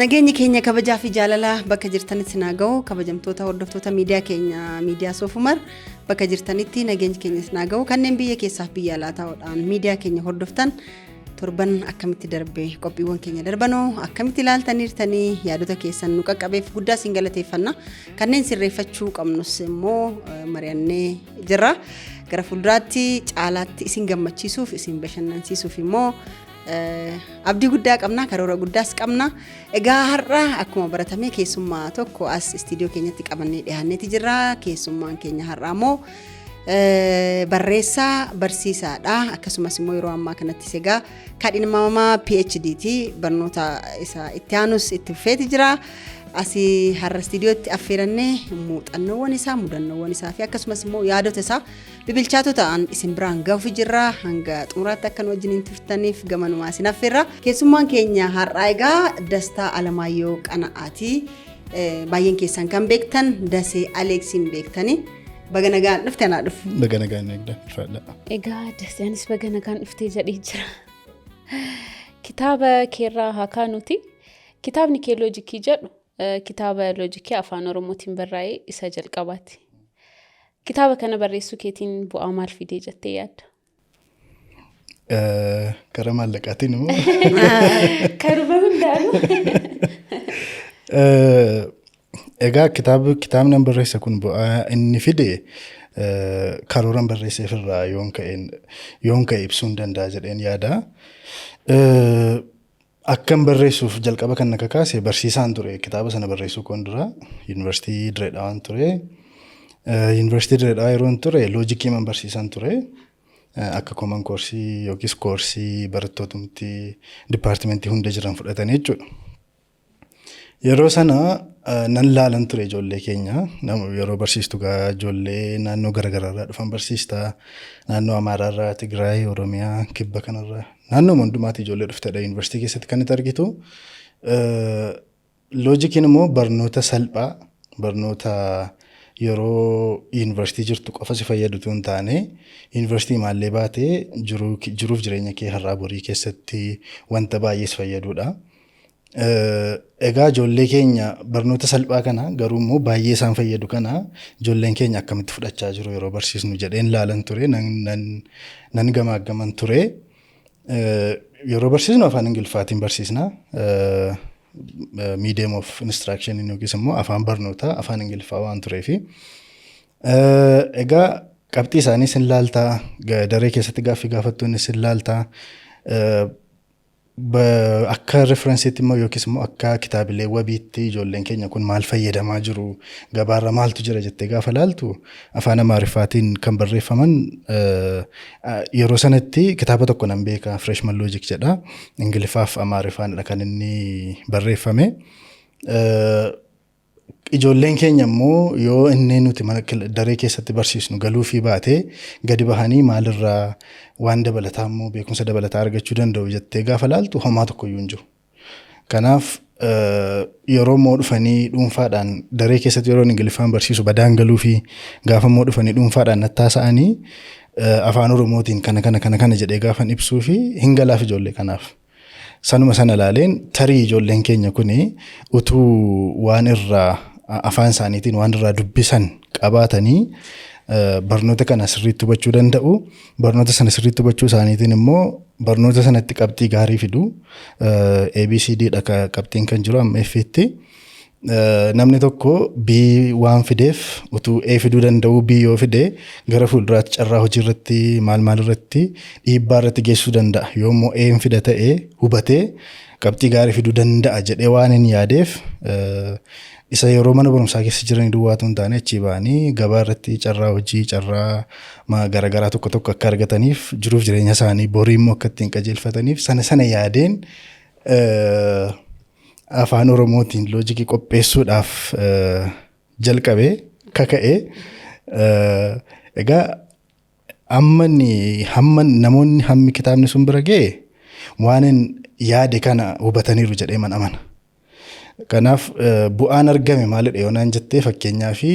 Nageenyi keenya kabajaa fi jaalala bakka jirtanitti naa ga'u. Kabajamtoota hordoftoota miidiyaa keenya, miidiyaa Soofumar, bakka jirtanitti nageenyi keenya naa ga'u. Kanneen biyya keessaaf biyya alaa ta'uudhaan miidiyaa keenya hordoftan, torban akkamitti darbe? Qophiiwwan keenya darbanoo akkamitti ilaaltaniirtanii? Yaadota keessan nu qaqqabeef guddaa siin galateeffanna. Kanneen sirreeffachuu qabnus immoo mari'annee jirra. Gara fuulduraatti caalaatti isin gammachiisuuf, isin bashannansiisuuf immoo abdii guddaa qabna, karoora guddaas qabna. Egaa har'a akkuma baratame keessummaa tokko as istiidiyoo keenyatti qabannee dhiyaanneeti jirra. Keessummaan keenya har'aa immoo barreessaa, barsiisaadha. Akkasumas immoo yeroo ammaa kanattis egaa kaadhimamaa PhD ti. Barnoota isaa itti aanus itti fufeeti jira. Asii har'a istiidiyootti affeerannee muuxannoowwan isaa, mudannoowwan isaa fi akkasumas immoo yaadota isaa bibilchaatoo ta'an isin biraan gahuuf jirra. Hanga xumuraatti akka nu wajjiniin turtaniif gamanumaa isin affeerra. Keessummaan keenya har'aa egaa Dastaa Alamaayyoo Qana'aati. Baay'een keessan kan beektan Dasee Aleeksiin beektani. Baga nagaan dhufte, anaa dhufu. Baga nagaan eegda. Ulfaadha. Egaa Daseenis baga nagaan dhuftee jedhee jira. Kitaaba keerraa haa kaanuti. Kitaabni kee loojikii jedhu kitaaba loojikii afaan Oromootiin barraa'ee isa jalqabaati. Kitaaba kana barreessuu keetiin bu'aa maal fidee jettee yaadda? Karaa maallaqaatiin immoo? Karuma hundaanuu. Egaa kitaabni an barreesse kun bu'aa inni fide karooran barreesseef irraa yoon ka'e ibsuu hin danda'a jedheen yaada. Akkan barreessuuf jalqaba kan na kakaase barsiisaan ture. Kitaaba sana barreessuu koon dura Yuunivarsiitii Dirree Dhawaan ture. Yuunivarsiitii Dirree Dhawaa yeroon ture loojikii man barsiisaan ture. Akka common koorsii yookiis koorsii barattootumti dipaartimentii hunda jiran fudhatanii jechuudha. Yeroo sana nan laalan ture ijoollee keenya. Yeroo barsiistu gaa ijoollee naannoo garaagaraarraa dhufan barsiista. Naannoo Amaaraarraa, Tigraay, Oromiyaa, Kibba kanarraa. Naannoo hundumaatti ijoollee dhuftedha yuunivarsiitii keessatti kan itti argitu. Loojikiin immoo barnoota salphaa, barnoota yeroo yuunivarsiitii jirtu qofa si fayyadu utuu hin taane, yuunivarsiitii maallee baatee jiruuf jireenya kee har'aa borii keessatti wanta baay'ee si fayyadudha. Egaa ijoollee keenya barnoota salphaa kana garuu immoo baay'ee isaan fayyadu kana ijoolleen keenya akkamitti fudhachaa jiru yeroo barsiisnu jedheen laalan ture, nan gamaaggaman ture. Yeroo barsiisnu afaan Ingiliffaatiin barsiisna. Medium of instruction yookiis immoo afaan barnootaa afaan Ingiliffaa waan tureefi. Egaa qabxii isaanii sin laaltaa, daree keessatti gaaffii gaafattuun sin laaltaa. Akka referensiitti immoo yookiis immoo akka kitaabilee wabiitti ijoolleen keenya kun maal fayyadamaa jiru, gabaarra maaltu jira jettee gaafa laaltu, afaan Amaariffaatiin kan barreeffaman yeroo sanatti kitaaba tokko nan beeka, Freshman Logic jedha. Ingiliffaaf Amaariffaanidha kan inni barreeffame. Ijoolleen keenya immoo yoo inni nuti mana daree keessatti barsiisnu galuu fi baatee gadi bahanii maalirraa waan dabalataa immoo beekumsa dabalataa argachuu danda'u jettee gaafa laaltu, homaa tokkoyyuu hin jiru. Kanaaf yeroo immoo dhufanii dhuunfaadhaan, daree keessatti yeroo Ingiliffaan barsiisu badaan galuu fi gaafa immoo dhufanii dhuunfaadhaan natti haasa'anii afaan Oromootiin kana kana kana kana jedhee gaafan ibsuu fi hin galaaf ijoollee kanaaf. Sanuma sana ilaaleen tarii ijoolleen keenya kuni utuu waan irraa afaan isaaniitiin waan irraa dubbisan qabaatanii barnoota kana sirriitti hubachuu danda'u. Barnoota sana sirriitti hubachuu isaaniitiin immoo barnoota sanatti qabxii gaarii fidu. ABCD dha qabxiin kan jiru amma F'tti. Namni tokko B waan fideef utuu A fiduu danda'u B yoo fide, gara fuulduraatti carraa hojii irratti maal maal irratti dhiibbaa irratti geessisuu danda'a. Yoo immoo A fida ta'e, hubatee qabxii gaarii fiduu danda'a jedhee waan hin yaadeef, isa yeroo mana barumsaa keessa jiran duwwaatu hin taane, achii ba'anii gabaa irratti carraa hojii, carraa garaagaraa tokko tokko akka argataniif, jiruuf jireenya isaanii borii immoo akka ittiin qajeelfataniif sana sana yaadeen afaan Oromootiin loojikii qopheessuudhaaf jalqabe, kaka'e. Egaa amma hamma namoonni hammi kitaabni sun bira ga'e waan yaade kana hubataniiru jedhee man amana. Kanaaf bu'aan argame maalidha yoo naan jettee, fakkeenyaa fi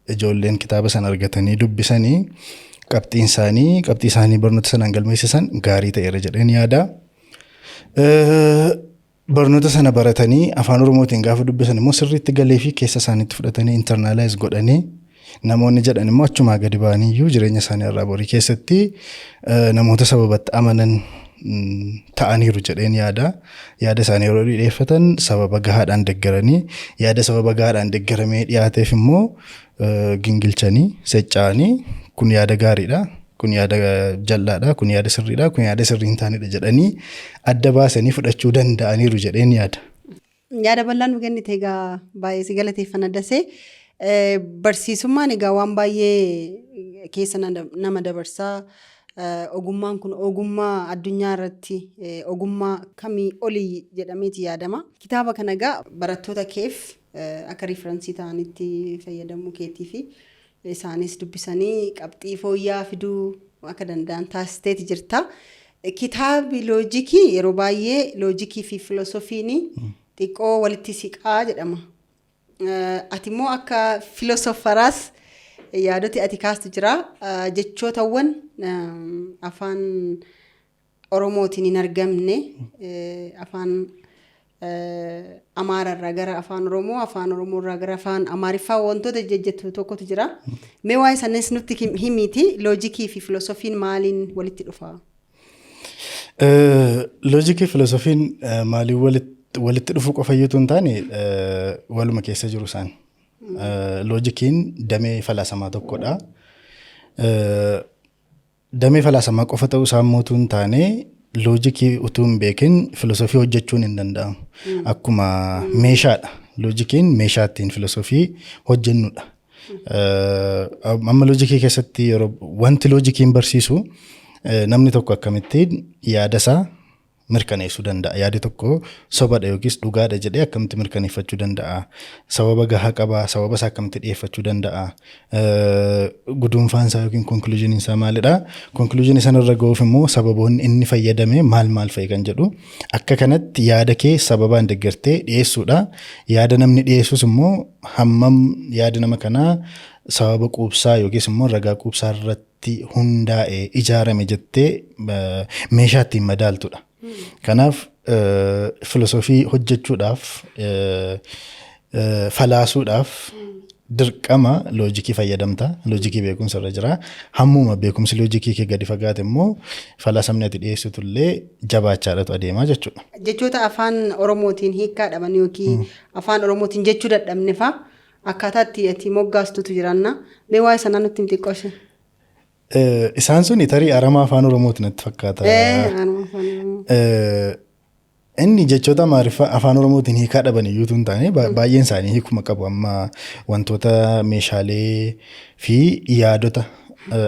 ijoolleen kitaaba sana argatanii dubbisanii qabxiin isaanii, qabxii isaanii barnoota sanaan galmeessisan gaarii ta'eera jedheen yaada. Barnoota sana baratanii afaan Oromootiin gaafa dubbisan immoo sirriitti galee fi keessa isaaniitti fudhatanii internalize godhanii, namoonni jedhan immoo achumaa gadi ba'anii iyyuu jireenya isaanii irraa borii keessatti namoota sababatti amanan ta'aniiru jedheen yaada. Yaada isaanii yeroo dhiyeeffatan sababa gahaadhaan deeggaranii, yaada sababa gahaadhaan deeggaramee dhiyaateef immoo gingilchanii secca'anii, kun yaada gaariidha, kun yaada jal'aadha, kun yaada sirriidha, kun yaada sirrii hin taanedha jedhanii adda baasanii fudhachuu danda'aniiru jedheen yaada. Yaada bal'aa nu kennite, egaa baay'ee si galateeffanna, Dasee. Barsiisummaan egaa waan baay'ee keessa nama dabarsaa. Ogummaan kun ogummaa addunyaa irratti ogummaa kamii olii jedhameeti yaadama. Kitaaba kana egaa barattoota keef akka reference ta'anitti fayyadamuu keetii fi isaanis dubbisanii qabxii fooyya'aa fiduu akka danda'an taasisteeti jirta. Kitaabi loojikii, yeroo baay'ee loojikii fi filoosofiin xiqqoo walitti siqaa jedhama. Ati immoo akka filoosofaraas yaadoti ati kaastu jira. Jechootawwan afaan Oromootiin hin argamne afaan Amaararraa gara afaan Oromoo, afaan Oromoorraa gara afaan Amaariffaa wantoota jejjettu tokkotu jira. Mee waa'ee sanis nutti himiiti, loojikii fi filoosofiin maaliin walitti dhufa? Loojikii fi filoosofiin maaliin walitti dhufuu qofa iyyuu hin taane, waluma keessa jiru isaan. Loojikiin damee falaasamaa tokkodha. Damee falaasamaa qofa ta'uu isaa immoo utuu hin taane, loojikii utuu hin beekin filoosofii hojjechuun hin danda'amu. Akkuma meeshaadha. Loojikiin meeshaa ittiin filoosofii hojjennudha. Amma loojikii keessatti yeroo wanti loojikiin barsiisu namni tokko akkamittiin yaada isaa mirkaneessuu danda'a? Yaadi tokko sobadha yookiis dhugaadha jedhee akkamitti mirkaneeffachuu danda'a? Sababa gahaa qabaa? Sababa isaa akkamitti dhiyeeffachuu danda'a? Guduunfaan isaa yookiin conclusioniin isaa maalidha? Conclusionii sanarra ga'uuf immoo sababoonni inni fayyadame maal maal fa'i kan jedhu, akka kanatti yaada kee sababaan deeggartee dhiyeessuudha. Yaada namni dhiyeessus immoo hammam yaada nama kanaa sababa quubsaa yookiis immoo ragaa quubsaa irratti hundaa'e ijaarame jettee meeshaa ittiin madaaltudha. Kanaaf filosoofii hojjechuudhaaf, falaasuudhaaf dirqama loojikii fayyadamta. Loojikii beekumsa irra jira. Hammuma beekumsi loojikii kee gadi fagaate immoo falaasamni ati dhiyeessitu illee jabaachaadhatu adeemaa jechuudha. Jechoota afaan Oromootiin hiikkaa dhaban yookiin afaan Oromootiin jechuu dadhabne fa'a akkaataa itti ati moggaastutu jiranna. Mee waa'ee sanaa nutti himi xiqqoo ishee. Isaan suni tarii aramaa afaan Oromooti natti fakkaata. Anuma afaan Oromoo. Inni jechoota Amaariffaa afaan Oromootiin hiikaa dhaban iyyuu hin taane, baay'een isaanii hiikuma qabu. Amma wantoota meeshaalee fi yaadota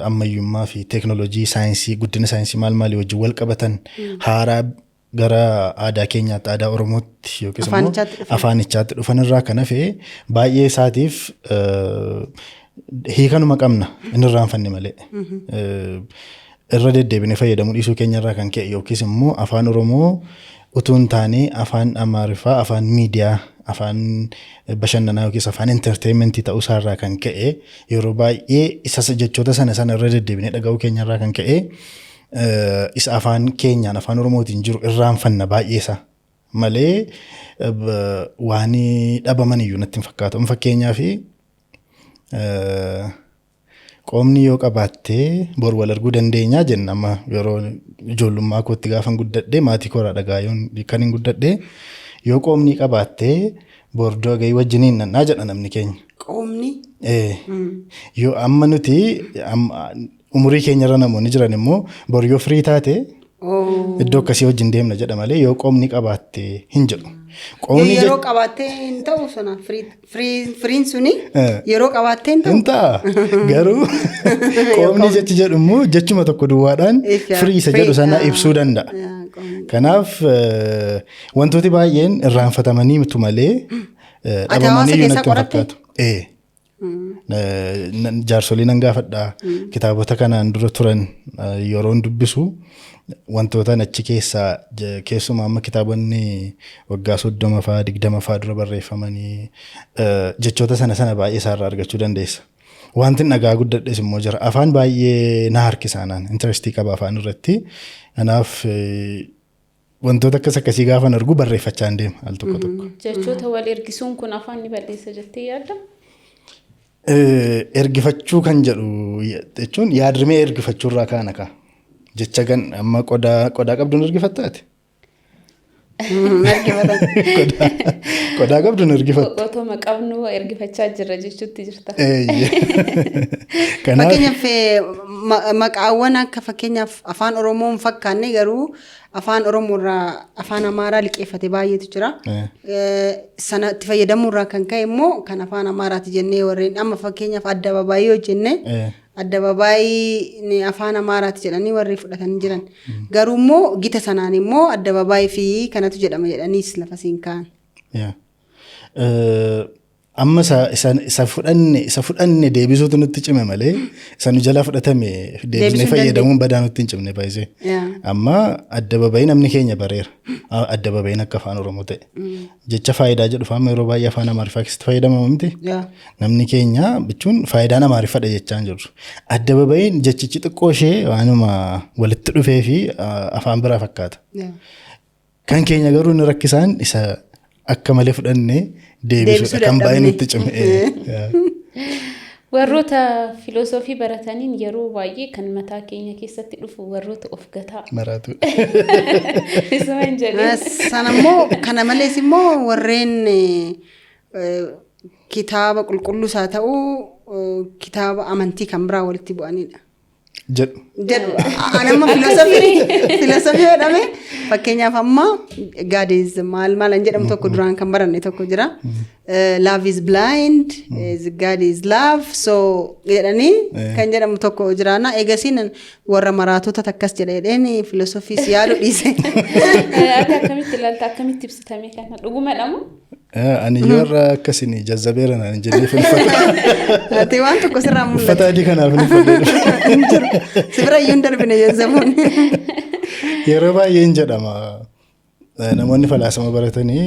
ammayyummaa fi teeknooloojii, saayinsii, guddina saayinsii maal maalii wajjin wal qabatan haaraa gara aadaa keenyaatti, aadaa Oromootti yookiis immoo afaanichaatti dhufan. Afaanichaatti dhufan irraa kan hafe baay'ee isaatiif hiikanuma qabna, inni irraanfanne malee. Irra deddeebinee fayyadamuu dhiisuu keenya irraa kan ka'e yookiis immoo afaan Oromoo utuu hin taane afaan Amaariffaa, afaan miidiyaa, afaan bashannanaa yookiis afaan entertainmentii ta'uu isaa irraa kan ka'e, yeroo baay'ee isa jechoota sana sana irra deddeebinee dhaga'uu keenya irraa kan ka'e isa afaan keenyaan, afaan Oromootiin jiru irraanfanna baay'ee isaa malee waan dhabaman iyyuu natti hin fakkaatu. Fakkeenyaaf, qoomni yoo qabaattee bor wal arguu dandeenyaa jenna. Amma yeroo ijoollummaa kootti gaafan guddadhee maatii koorraa dhagaa yoon kan hin guddadhee, yoo qoomni qabaattee bor gahii wajjiniin nannaa jedha namni keenya. Qoomni. Yoo amma nuti umurii keenyarra namoonni jiran immoo bor yoo firii taate iddoo akkasii wajjin deemna jedha malee yoo qoomni qabaatte hin jedhu. Qoomni yeroo qabaattee hin ta'u sana, firiin suni yeroo qabaattee hin ta'u. Hin ta'a, garuu qoomni jechi jedhu immoo jechuma tokko duwwaadhaan firii isa jedhu sana ibsuu danda'a. Kanaaf wantooti baay'een irraanfatamanii mitu malee dhabamanii iyyuu natti hin fakkaatu. Jaarsolii nan gaafadha. Kitaabota kanaan dura turan yeroon dubbisu wantoota achi keessaa, keessumaa amma kitaabonni waggaa 30 fa'aa, 20 fa'aa dura barreeffamanii, jechoota sana sana baay'ee isaarraa argachuu dandeessa. Wanti dhagaa guddadhes immoo jira. Afaan baay'ee na harkisaanaan interestii qaba afaan irratti. Kanaaf Wantoota akkas akkasii gaafan argu barreeffachaa hin deema al tokko tokko. Jechoota wal ergisuun kun afaan ni balleessa jettee yaadda? Ergifachuu kan jedhu jechuun yaadrimee ergifachuu irraa kaana kaa. Jecha gan amma qodaa qabduun ergifattaati? Ergifatan. Qodaa qabduun ergifattu. Otoma qabnu ergifachaa jirra jechuutti jirta. Eeyyee. Kanaaf Fakkeenyaaf maqaawwan akka fakkeenyaaf Afaan Oromoo hin fakkaanne garuu Afaan Oromoo irraa Afaan Amaaraa liqeeffate baay'eetu jira. Sana itti fayyadamuu irraa kan ka'e immoo kan Afaan Amaaraati jennee warreen amma fakkeenyaaf addababaayii yoo jenne, addababaayii Afaan Amaaraati jedhanii warri fudhatanii jiran. Garuu immoo gita sanaan immoo addababaayii fi kanatu jedhama jedhaniis lafa siin kaa'an. Yaa. Amma isa fudhanne deebisuutu nutti cime malee isa nu jalaa fudhatame deebisnee Deebisuu hin fayyadamuun badaa nutti hin cimne baay'isee. Amma addababayii namni keenya bareera. Addababayiin akka Afaan Oromoo ta'e. Jecha faayidaa jedhu faama yeroo baay'ee Afaan Amaariffaa keessatti fayyadamama miti. Yaa. Namni keenya jechuun faayidaan Amaariffadha jechaa hin jirru. Addababayiin jechichi xiqqoo ishee waanuma walitti dhufee fi afaan biraa fakkaata. Yaa. Kan keenya garuu inni rakkisaan isa akka malee fudhannee deebisuudha. Deebisuu Kan baay'ee dadhabne. nutti cime. Yaa. Warroota filosoofii barataniin yeroo baay'ee kan mataa keenya keessatti dhufu warroota of gataa. Maraatu. Isuma hin jedhin. Sana immoo kana malees immoo warreen kitaaba qulqulluus haa ta'u, kitaaba amantii kan biraa walitti bu'anidha. Jedhu. Jedhu. Ani amma filosoofii jedhame, fakkeenyaaf amma God is maal maal an jedhamu tokko duraan kan baranne tokko jira. Love is blind, is God is love, so jedhanii kan jedhamu tokko jiraana. Eegasiin warra maraatota takkas jedha jedheen filosoofiis yaadu dhiise. Ati akkamitti ilaalta? Akkamitti ibsitame kana? Dhugumadha moo? Ani yoo irraa akkasiin jazzabeera naan jennee uffata Ati waan tokko sirraa mul'ata. Uffata adii kanaaf ni uffadhee dhufe. Hin jiru. Si bira iyyuu hin darbine jazzabuun. Yeroo baay'ee hin jedhama. Namoonni falaasama baratanii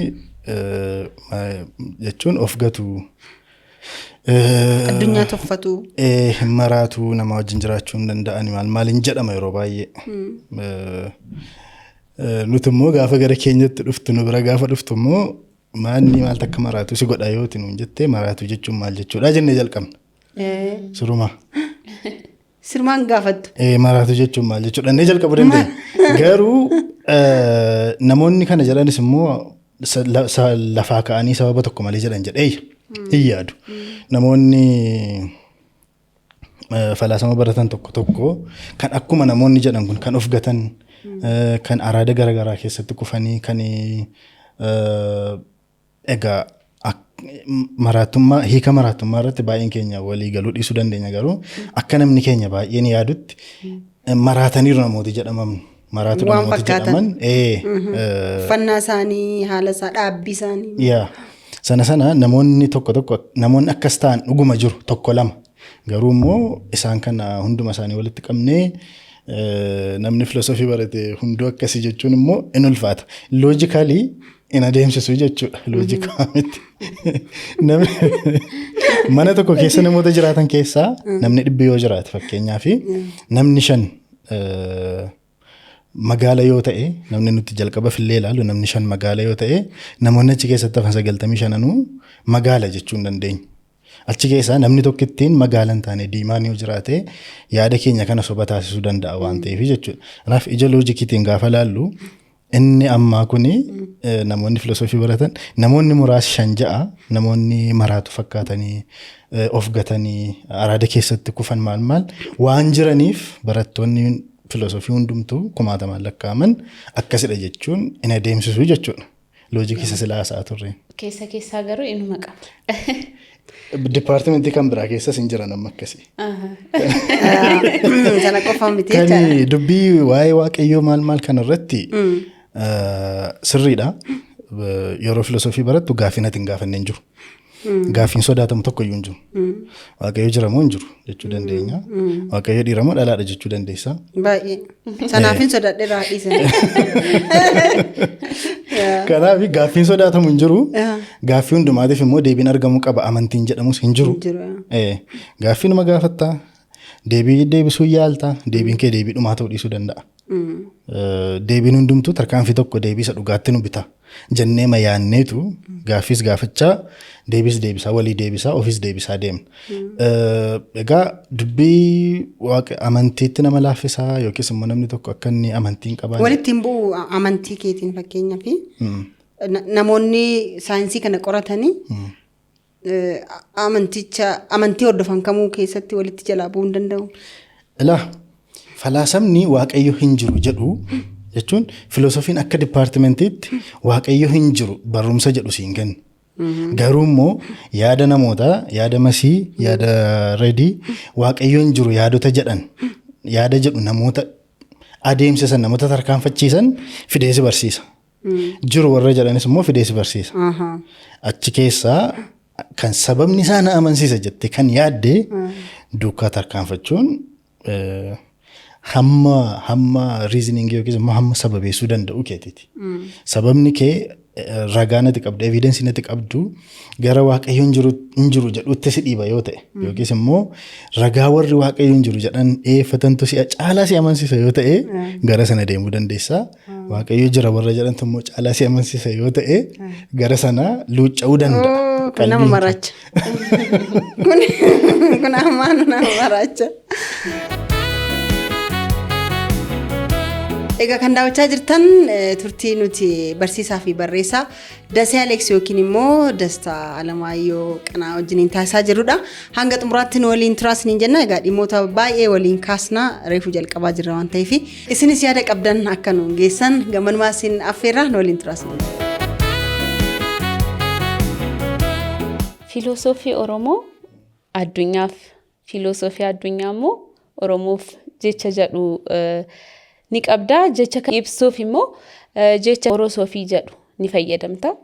jechuun of gatu. Addunyaa tuffatu. Hin maraatu, nama wajjin jiraachuu hin danda'ani, maal maal hin jedhama yeroo baay'ee. Nuti immoo gaafa gara keenyatti dhuftu, nu bira gaafa dhuftu immoo maanni maal takka maraatu si godha yooti nuun jettee, maraatu jechuun maal jechuudha jennee jalqabna. Sirumaa. Sirmaan gaafattu. Maraatu jechuun maal jechuudha jennee jalqabuu dandeenya. Garuu namoonni kana jedhanis immoo lafaa ka'anii sababa tokko malee jedhan jedhee hin yaadu. Namoonni falaasama baratan tokko tokko kan akkuma namoonni jedhan kun kan of gatan, kan araada garaagaraa keessatti kufanii, kan egaa maraatummaa, hiika maraatummaa irratti baay'een keenya walii galuu dhiisuu dandeenya, garuu akka namni keenya baay'een yaadutti maraataniiru namooti jedhaman, maraatu Waan namooti fakkaatan. jedhaman Uffannaa isaanii, haala isaa, dhaabbii isaanii. Yaa, sana sana namoonni tokko tokko, namoonni akkas ta'an dhuguma jiru tokko lama, garuu immoo isaan kana hunduma isaanii walitti qabnee namni filosoofii barate hunduu akkasii jechuun immoo in ulfaata. Logically in adeemsisu jechuudha. Loojikaa miti. Namni mana tokko keessa namoota jiraatan keessaa namni 100 yoo jiraate, fakkeenyaaf namni 5 magaala yoo ta'e, namni nuti jalqaba fillee ilaalu namni 5 magaala yoo ta'e, namoonni achi keessatti hafan 95nuu magaala jechuu hin dandeenyu. Achi keessaa namni tokko ittiin magaala hin taane diimaan yoo jiraate yaada keenya kana soba taasisuu danda'a waan ta'eef jechuudha. Kanaaf ija loojikiitiin gaafa laallu inni ammaa kuni namoonni filosoofii baratan, namoonni muraasi shan ja'a, namoonni maraatu fakkaatanii of gatanii araada keessatti kufan maal maal waan jiraniif barattoonni filosoofii hundumtuu kumaatamaan lakkaa'aman akkasidha jechuun in adeemsisuu jechuudha. Loojikii isa silaa haasa'aa turre. Keessa keessaa garuu inuma qaba. Dipaartimentii kan biraa keessas hin jiran amma akkasii. Sana qofa miti Kan jechaadha. dubbii waa'ee Waaqayyoo maal maal kana irratti sirriidha. Yeroo filosoofii barattu gaaffiin ati hin gaafanne hin jiru. Gaaffiin sodaatamu tokko iyyuu hin jiru. Waaqayyo jira moo hin jiru jechuu dandeenya. Waaqayyo dhiira moo dhalaadha jechuu dandeessa. Baay'ee. Sanaaf hin sodaadhe irraa dhiisan. Kanaaf gaaffiin sodaatamu hin jiru. Gaaffii hundumaatiif immoo deebiin argamuu qaba amantiin jedhamus hin jiru. Hin jiru. Gaaffii numa gaafattaa. Deebii deebisuu yaalta. Deebiin kee deebii dhumaa ta'uu dhiisuu danda'a. Deebiin hundumtuu tarkaanfii tokko deebii isa dhugaatti nu bita jennee mayaanneetu gaaffiis gaafachaa, deebiis deebisaa, walii deebisaa, ofiis deebisaa deemna. Egaa dubbii waaqa amantiitti nama laaffisaa yookiis immoo namni tokko akka inni amantii hin qabaanne. Walitti hin bu'u amantii keetiin, fakkeenyaaf namoonni saayinsii kana qoratanii amanticha amantii hordofan kamuu keessatti walitti jalaa bu'uu hin danda'u. Ilaa, falaasamni Waaqayyo hin jiru jedhu jechuun filoosofiin akka departmentiitti Waaqayyo hin jiru barumsa jedhu siin kennu. Garuu immoo yaada namootaa, yaada Masii, yaada Redii, Waaqayyo hin jiru yaadota jedhan, yaada jedhu namoota adeemsisan, namoota tarkaanfachiisan fidee si barsiisa. Jiru warra jedhanis immoo fidee si barsiisa. Achi keessaa kan sababni isaa na amansiisa jette kan yaadde duukaa tarkaanfachuun hamma reasoning yookiis immoo hamma sababeessuu danda'u keetiiti. Sababni kee ragaa nati qabdu, evidence nati qabdu gara Waaqayyo hin jiru jedhutti si dhiiba yoo ta'e, yookiis immoo ragaa warri Waaqayyo hin jiru jedhan dhiyeeffatantu si caalaa si amansiisa yoo ta'e, gara sana deemuu dandeessa. Waaqayyo jira warra jedhantu immoo caalaa si amansiisa yoo ta'e, gara sana luucca'uu danda'a. Oh, kun nama Qalbiin kee. Maraacha. Kun ammaan nama maraacha. Egaa kan daawwachaa jirtan turtii nuti barsiisaa fi barreessaa Dasee Aleeks yookiin immoo Dastaa Alamaayyoo Qanaa wajjiniin taasisaa jirrudha. Hanga xumuraatti nu waliin turaas niin jenna. Egaa dhimmoota baay'ee waliin kaasnaa reefu jalqabaa jirra waan ta'eef, isinis yaada qabdan akka nuun geessan gamanumaa isin affeerra, nu waliin turaas niin jenna. Filosoofii Oromoo addunyaaf, filosoofii addunyaa immoo Oromoof jecha jedhu ni qabda. Jecha kana ibsuuf immoo jecha Orosoofii jedhu ni fayyadamta.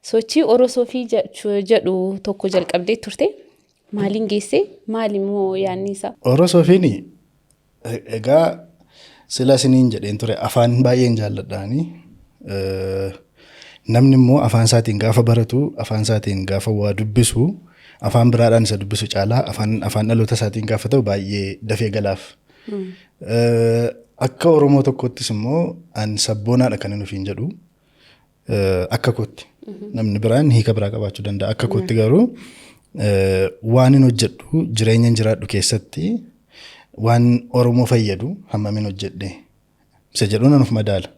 Sochii Orosoofii jedhu tokko jalqabdee turte. Maaliin geesse? Maali immoo yaadni isaa? Orosoofiin egaa sila isiniin jedheen ture, afaan baay'een jaalladhaani. Namni immoo afaan isaatiin gaafa baratu, afaan isaatiin gaafa waa dubbisu, afaan biraadhaan isa dubbisu caalaa afaan dhaloota isaatiin gaafa ta'u baay'ee dafee galaaf. Akka Oromoo tokkottis immoo an sabboonaadha kan inni ofiin jedhu. Akka kootti. Namni biraan hiika biraa qabaachuu danda'a. Akka kootti garuu waan hin hojjedhu, jireenya hin jiraadhu keessatti waan Oromoo fayyadu hammamin hojjedhe isa jedhu nan of madaala.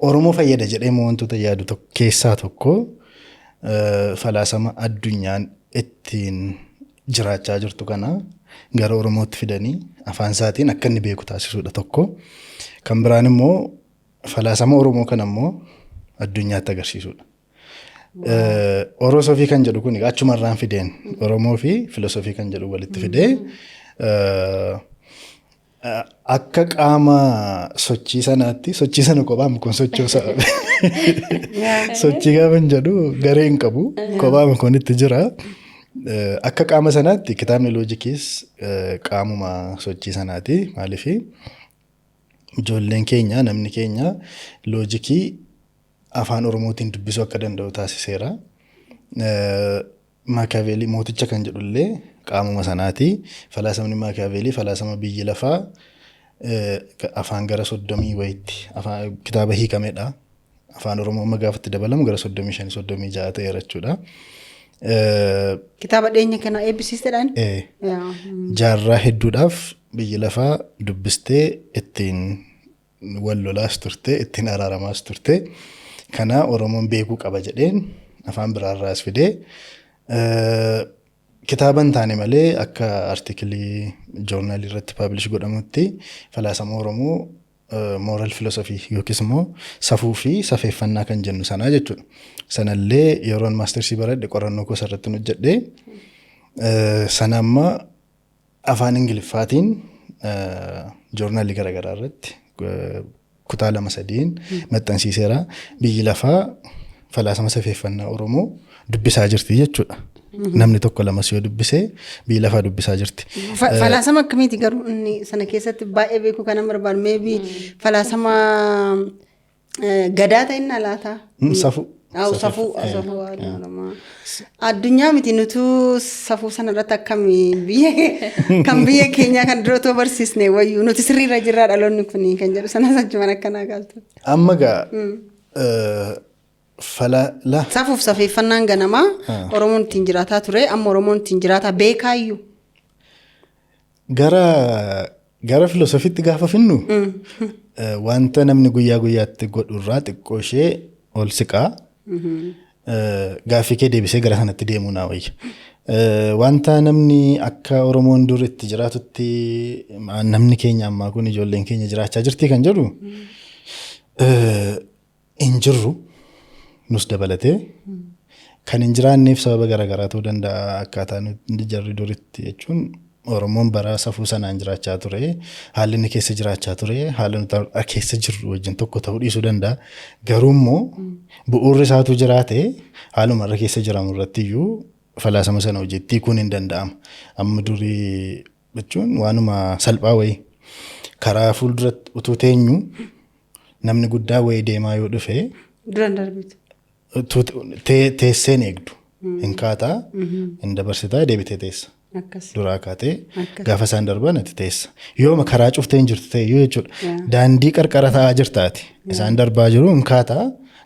Oromoo fayyada jedhee immoo wantoota yaadu keessaa tokko falaasama addunyaan ittiin jiraachaa jirtu kana gara Oromootti fidanii afaan isaatiin akka inni beeku taasisuudha tokko. Kan biraan immoo falaasama Oromoo kana immoo addunyaatti agarsiisuudha. Orosofii kan jedhu kun achumarraan fideen Oromoo fi filosofii kan jedhu walitti fidee akka qaama sochii sanaatti, sochii sana kophaan kun sochoosa. Sochii gaafa hin jedhu garee hin qabu, kophaan kun itti jira. Akka qaama sanaatti kitaabni loojikiis qaamuma sochii sanaati. Maaliifi ijoolleen keenya, namni keenya loojikii afaan Oromootiin dubbisuu akka danda'u taasiseera. Maakiyaaveelii mooticha kan jedhullee qaamuma sanaati. Falaasamni Maakiyaaveelii falaasama biyyi lafaa afaan gara 30 wayitti afaan kitaaba hiikamedha. Afaan Oromoo amma gaafa itti dabalamu gara 35, 36 ta'eera jechuudha. Kitaaba dhiyeenya kana eebbisiistedhaan? Jaarraa hedduudhaaf biyyi lafaa dubbistee ittiin wal lolaas turte, ittiin araaramaas turte. Kana Oromoon beekuu qaba jedheen afaan biraarraas fidee kitaaba hin taane malee akka article journalii irratti publish godhamutti falaasama Oromoo, moral philosophy yookiis immoo safuu fi safeeffannaa kan jennu sanaa jechuudha. Sanallee yeroon mastersii baradhe qorannoo koo irratti hojjedhe. Sana amma afaan Ingiliffaatiin journalii garaagaraa irratti kutaa lama sadiin maxxansiiseera. Biyyi lafaa falaasama safeeffannaa Oromoo dubbisaa jirti jechuudha. Namni tokko lamas yoo dubbise biyyi lafaa dubbisaa jirti. Falaasama akkamiiti garuu inni sana keessatti baay'ee beekuu kanan barbaadu? Maybe falaasama gadaa ta'inna laata? Safuu. Safuu safuu aadaa Oromoo. Addunyaa miti, nutuu safuu sana irratti akkamii biyya kan biyya keenyaa kan dura otoo barsiisne wayyuu, nuti sirriirra jirraa, dhaloonni kun kan jedhu sanas achumaan akkanaa kaastu. Amma gaa fala la Safuuf safeeffannaan ganamaa Oromoon ittiin jiraataa ture, amma Oromoon ittiin jiraataa beekaayyuu. Gara filoosofiitti gaafa finnu, wanta namni guyyaa guyyaatti godhu irraa xiqqoo ishee ol siqaa. Gaaffii kee deebisee gara sanatti deemuu naa wayya. Wanta namni akka Oromoon dur itti jiraatutti namni keenya ammaa kun, ijoolleen keenya jiraachaa jirti kan jedhu, hin jirru, nus dabalatee. Kan hin jiraanneef sababa garaagaraa ta'uu danda'a. Akkaataa nuti jarri duritti jechuun Oromoon bara safuu sanaan jiraachaa ture, haalli inni keessa jiraachaa ture haala nuti har'a keessa jirru wajjin tokko ta'uu dhiisuu danda'a. Garuu immoo bu'uurri isaatu jiraate, haaluma irra keessa jiramu irratti iyyuu falaasama sana hojiitti hiikuun hin danda'ama. Amma durii jechuun waanuma salphaa wayii karaa fuulduratti utuu teenyu namni guddaa wayii deemaa yoo dhufe Duraan darbitu. Teesseen eegdu. Hin kaataa, hin dabarsitaa, deebitee teessa. Duraa kaatee gaafa isaan darban ati teessa. Yooma karaa cuftee hin jirtu ta'e iyyuu jechuudha. Daandii qarqara taa'aa jirta ati. Isaan darbaa jiru, hin kaataa,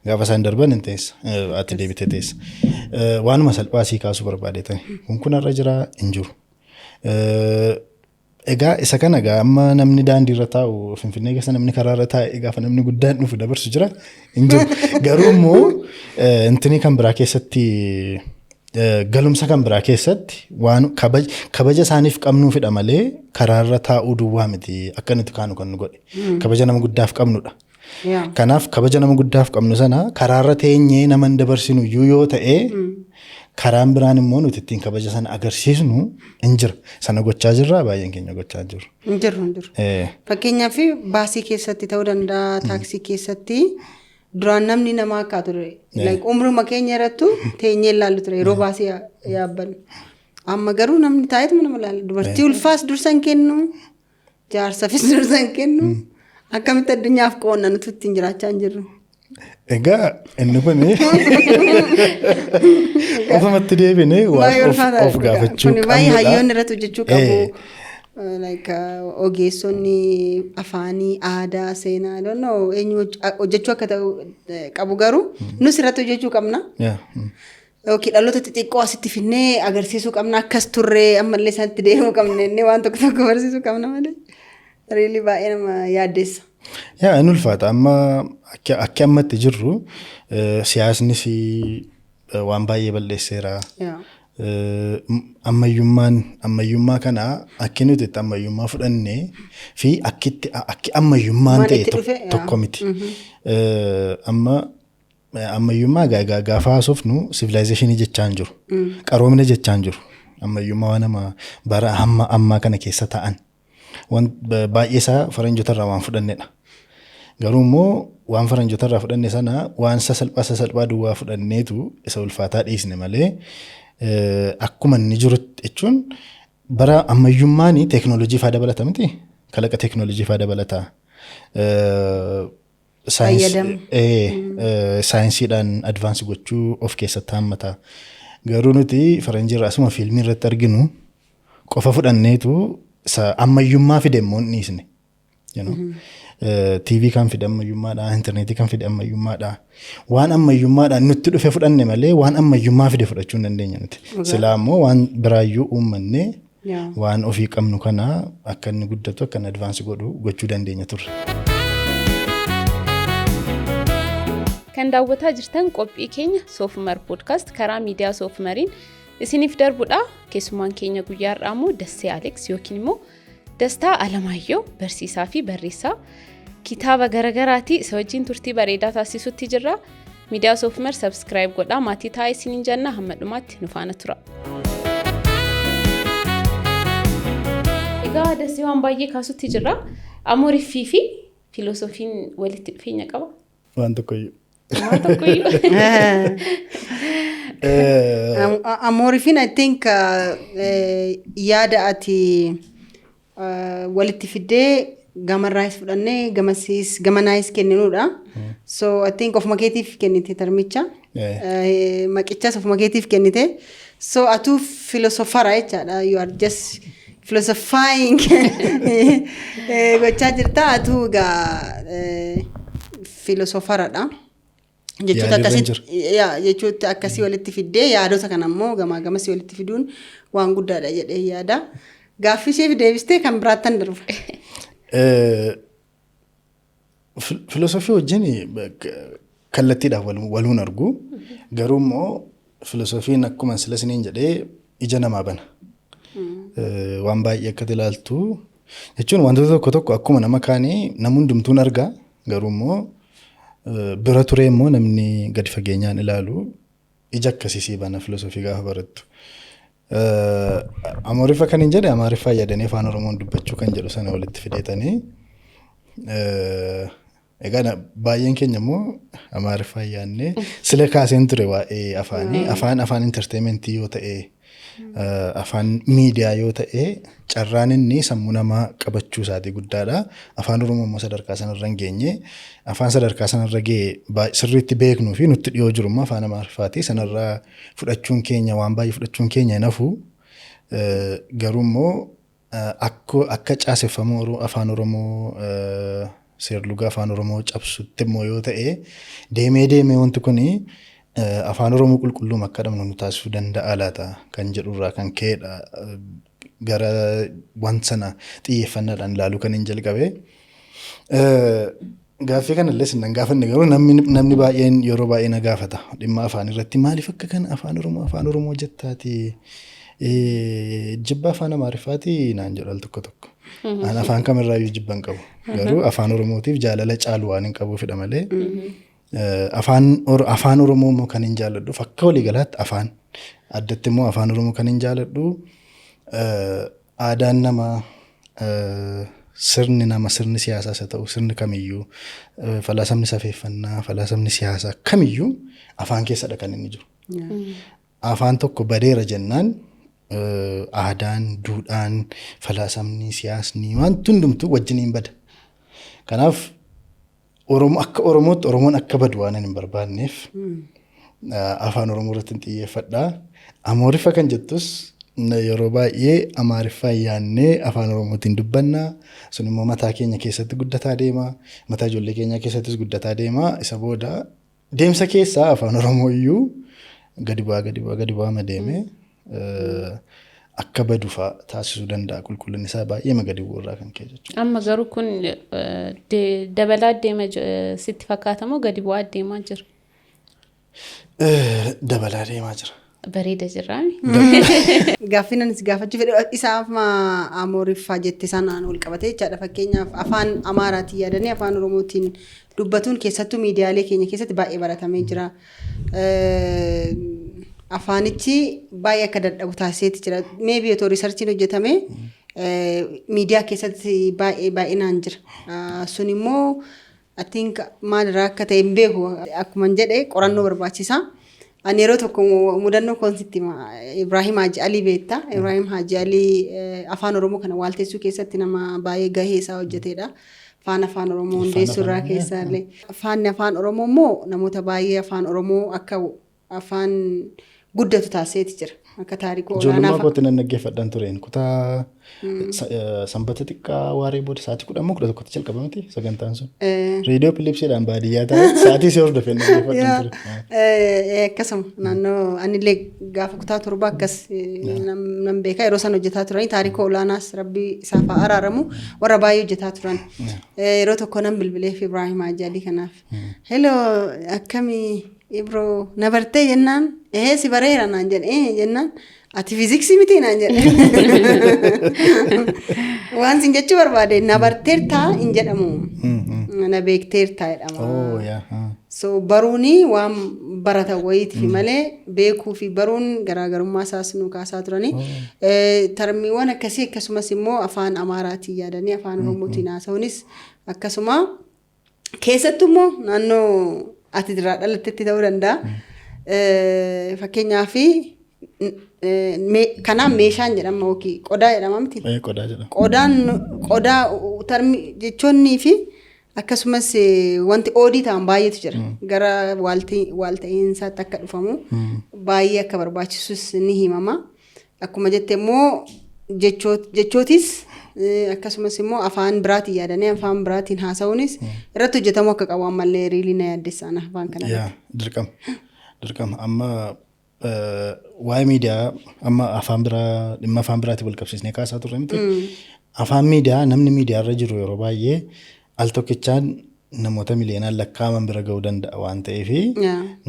gaafa isaan darban hin teessa. Ati deebitee teessa. Waanuma salphaa sii kaasuu barbaade ta'e. Kun har'a jira hin jiru. Egaa isa kana egaa amma namni daandii irra taa'u, Finfinnee keessa namni karaa irra taa'e gaafa namni guddaan dhufu dabarsu jira hin jiru. Garuu immoo intinii kan biraa keessatti, galumsa kan biraa keessatti waan kabaja isaaniif qabnuufidha malee karaa irra taa'uu duwwaa miti akka nuti kaanu kan nu godhe. Kabaja nama guddaaf qabnudha. Kanaaf kabaja nama guddaaf qabnu sana karaarra teenyee nama hin dabarsinu iyyuu yoo ta'e, karaan biraan immoo nuti ittiin kabaja sana agarsiisnu hin jira. Sana gochaa jirraa? Baay'een keenya gochaa jiru. Hin jiru, hin jiru. Fakkeenyaaf baasii keessatti ta'uu danda'a, taaksii keessatti duraan namni namaa akka ture. Like umruma keenya irrattu teenyee ilaallu ture yeroo baasii yaabbannu. Amma garuu namni taa'eetuma nama ilaala. Dubartii ulfaas dursa hin kennu, jaarsaafis dursa hin kennu. Akkamitti addunyaaf qoonna nuti ittiin jiraachaa hin jirru? Egaa inni kun ofumatti deebinee waan Baay'ee ulfaataadha. of gaafachuu Kun baay'ee qabnudha. hayyoonni irratti hojjechuu qabu. Like ogeessonni afaanii, aadaa, seenaa, I don't know eenyu hojjechuu akka ta'u qabu, garuu nus irratti hojjechuu qabna. Yookiin dhaloota xixiqqoo asitti finnee agarsiisuu qabna, akkas turree ammallee isaanitti deemuu qabna inni waan tokko tokko barsiisuu qabna malee. Really baay'ee nama yaaddeessa. Yaa, inni ulfaata. Amma akka ammatti jirru siyaasnis waan baay'ee balleesseera. Ammayyummaan ammayyummaa kana akki nuti itti ammayyummaa fudhannee fi akkitti akki ammayyummaan Waan ta'e itti dhufe, yaa. tokko miti. Amma ammayyummaa gaafa haasofnu civilization jechaa hin jiru. Qaroomina jechaa hin jiru. Ammayyummaa waan nama bara hamma ammaa kana keessa ta'an. Waan baay'ee isaa faranjoota irraa waan fudhannedha. Garuu immoo waan faranjoota irraa fudhanne sana waan sasalphaa sasalphaa duwwaa fudhanneetu isa ulfaataa dhiisne malee, akkuma inni jirutti jechuun bara ammayyummaan teeknooloojii faa dabalata miti. Kalaqa teeknooloojii faa dabalata. Fayyadamu. Saayinsiidhaan advance gochuu of keessatti hammata. Garuu nuti faranjiirraa asuma fiilmii irratti arginu qofa fudhanneetu isa ammayyummaa fide immoo hin dhiisne. TV kan fide ammayyummaadha, intarneetii kan fide ammayyummaadha. Waan ammayyummaadhaan nutti dhufe fudhanne malee waan ammayyummaa fide fudhachuu hin dandeenya nuti. Silaa immoo waan biraayyuu uummannee waan ofii qabnu kana akka inni guddatu, akka inni advance godhu gochuu dandeenya turre. Kan daawwataa jirtan qophii keenya Soofumar Podcast karaa miidiyaa Soofumariin isiniif darbudha. Keessumaan keenya guyyaa har'aa immoo Dassee Alex yookiin immoo Dastaa Alamaayyoo, barsiisaa fi barreessaa kitaaba garagaraati. Isa wajjin turtii bareedaa taasisutti jirra. Miidiyaa Soofumar subscribe godhaa maatii taa'ee isiniin jenna, hamma dhumaatti nu faana tura. Egaa Dassee, waan baay'ee kaasutti jirra. Amooriffii fi filoosofiin walitti dhufeenya qaba? Waan tokkoyyuu. Waan tokkoyyuu. Amoorifiin I think yaada ati walitti fiddee gamarraayis fudhannee gamasiis gamanaayis kenninuudha. So I think ofuma keetiif kennite termicha. Maqichas ofuma keetiif kennite. So atuu filosoofara jechaadha. You are just philosophizing gochaa jirta. Atuu egaa filosoofaradha. Jechoota akkasii, jechoota akkasii walitti fiddee, yaadota kana immoo gamaa gamasii walitti fiduun waan guddaadha jedhee yaada. Gaaffii isheef deebistee kan biraattan darba. Filosoofii wajjin kallattiidhaan waluun argu. Garuu immoo filosoofiin akkuma sila isiniin jedhee ija namaa bana. Waan baay'ee akka ilaaltu jechuun wantoota tokko tokko akkuma nama kaanii nama hundumtuun argaa, garuu immoo bira turee immoo namni gadi fageenyaan ilaalu ija akkasii sii bana filosoofii gaafa barattu. Amaariffa kan hin jedhe, Amaariffaa yaadanii afaan Oromoon dubbachuu kan jedhu sana walitti fideetanii. Egaa baay'een keenya immoo Amaariffaa yaadnee sila kaaseen ture waa'ee afaanii. Afaan entertainmentii yoo ta'e, afaan miidiyaa yoo ta'e, carraan inni sammuu namaa qabachuu isaatii guddaadha. Afaan Oromoo immoo sadarkaa sanarra hin geenye. Afaan sadarkaa sanarra ga'e sirriitti beeknuu fi nutti dhiyoo jiru immoo afaan Amaariffaati. Sanarraa fudhachuun keenya, waan baay'ee fudhachuun keenya hin hafu. Garuu immoo akka caaseffama afaan Oromoo, seerluga afaan Oromoo cabsutti immoo yoo ta'e, deemee deemee wanti kuni afaan Oromoo qulqulluum akka dhabnu nu taasisuu danda'a laata kan jedhurraa kan ka'edha. Gara waan sana xiyyeeffannaadhaan ilaaluu kan hin jalqabe. Gaaffii kanallee sin gaafanne, garuu namni baay'een yeroo baay'ee na gaafata dhimma afaan irratti: maaliif akka kana afaan Oromoo, afaan Oromoo jettaati, jibba afaan Amaariffaati naan jedhu al tokko tokko. An afaan kamirraayyuu jibba hin qabu. Garuu afaan Oromootiif jaalala caalu waan hin qabuufidha malee. Afaan Oromoo immoo kan hin jaalladhuuf, akka waliigalaatti afaan, addatti immoo afaan Oromoo kan hin jaalladhu, aadaan namaa, sirni nama, sirni siyaasaas haa ta'u sirni kamiyyuu, falaasamni safeeffannaa, falaasamni siyaasaa kamiyyuu afaan keessadha kan inni jiru. Afaan tokko badeera jennaan aadaan, duudhaan, falaasamni, siyaasni, wanti hundumtuu wajjiniin bada. Kanaaf Oromoo akka Oromootti Oromoon akka badu waan hin barbaanneef afaan Oromoo irratti hin xiyyeeffadha. Amooriffa kan jettus yeroo baay'ee Amaariffaa yaannee afaan Oromootiin dubbanna. Sun immoo mataa keenya keessatti guddataa deema. Mataa ijoollee keenyaa keessattis guddataa deema. Isa booda deemsa keessaa afaan Oromoo iyyuu gadi bu'aa, gadi bu'aa, gadi bu'aa deemee akka badu fa'aa taasisuu danda'a. Qulqullinni isaa baay'ee gadi bu'uu irraa kan ka'e jechuudha. Amma garuu kun dabalaa deema sitti fakkaata moo gadi bu'aa deemaa jira? Dabalaa deemaa jira. Bareeda jirraa. Gaaffii anis gaafachuu fedhe isaaf Amooriffaa jette sanaan wal qabatee jechaadha. Fakkeenyaaf afaan Amaaraatiin yaadanii afaan Oromootiin dubbatuun keessattuu miidiyaalee keenya keessatti baay'ee baratamee jira. Afaanichi baay'ee akka dadhabu taasiseeti jira. Maybe otoo researchiin hojjetame miidiyaa keessatti baay'ee baay'inaan jira. Sun immoo I think maalirraa akka ta'e hin beeku, akkuma jedhe qorannoo barbaachisa. Ani yeroo tokko mudannoo koonsitti Ibrahim Haji Alii beekta. Ibrahim Haji Alii afaan Oromoo kana waaltessuu keessatti nama baay'ee gahee isaa hojjetedha. Faana afaan Oromoo hundeessuu irraa keessaallee. Faanni afaan Oromoo immoo namoota baay'ee afaan Oromoo akka afaan guddatu taasiseeti jira. Akka taarikuu olaanaa. Ijoollummaa kootti nan dhaggeeffadhaan tureen, kutaa sanbata xiqqaa waaree booda sa'aatii 10 moo 11tti jalqaba miti sagantaan sun. Reediyoo Philipsiidhaan baadiyyaa taa'e sa'aatii si hordofee dhaggeeffadhaan ture. Akkasuma naannoo anillee gaafa kutaa 7 akkas nan beeka, yeroo san hojjetaa turanii taarikuu olaanaas rabbi isaaf haa araaramu, warra baay'ee hojjetaa turan. Yeroo tokko nan bilbileef Ibraahim Haji Alii kanaaf. "Hello, akkamii Ibroo, na bartee?" jennaan, "Ehee, si bareera" naan jedhe. "Ee" jennaan, "Ati fiiziksii miti?" naan jedhe. Waan sin jechuu barbaade, na barteertaa hin jedhamu. Na beekteertaa jedhama. So baruuni waan baratan wayiitiif malee beekuu fi baruun garaagarummaa isaas nu kaasaa turani. Termiiwwan akkasii, akkasumas immoo afaan Amaaraatiin yaadanii afaan Oromootiin haasa'uunis akkasuma, keessattuu immoo naannoo ati irraa dhalattetti ta'uu danda'a. Fakkeenyaaf kanaan meeshaan jedhama yookiin qodaa jedhama miti? Qodaa jedhama. Qodaan, qodaa, termi jechoonnii fi Akkasumas wanti oodii ta'an baay'eetu jira. Gara waalta'iinsaatti akka dhufamu baay'ee akka barbaachisus ni himama. Akkuma jette immoo jechootis akkasumas immoo afaan biraatiin yaadanii afaan biraatiin haasa'uunis irratti hojjetamuu akka qabu ammallee really na yaaddessa ana afaan kana. Yaa, dirqama. Dirqama. Amma waa'ee miidiyaa, amma afaan biraa, dhimma afaan biraatiin wal qabsiisnee kaasaa turre miti. Afaan miidiyaa, namni miidiyaa irra jiru yeroo baay'ee al tokkichaan namoota miliyoonaan lakkaa'aman bira ga'uu danda'a waan ta'eef,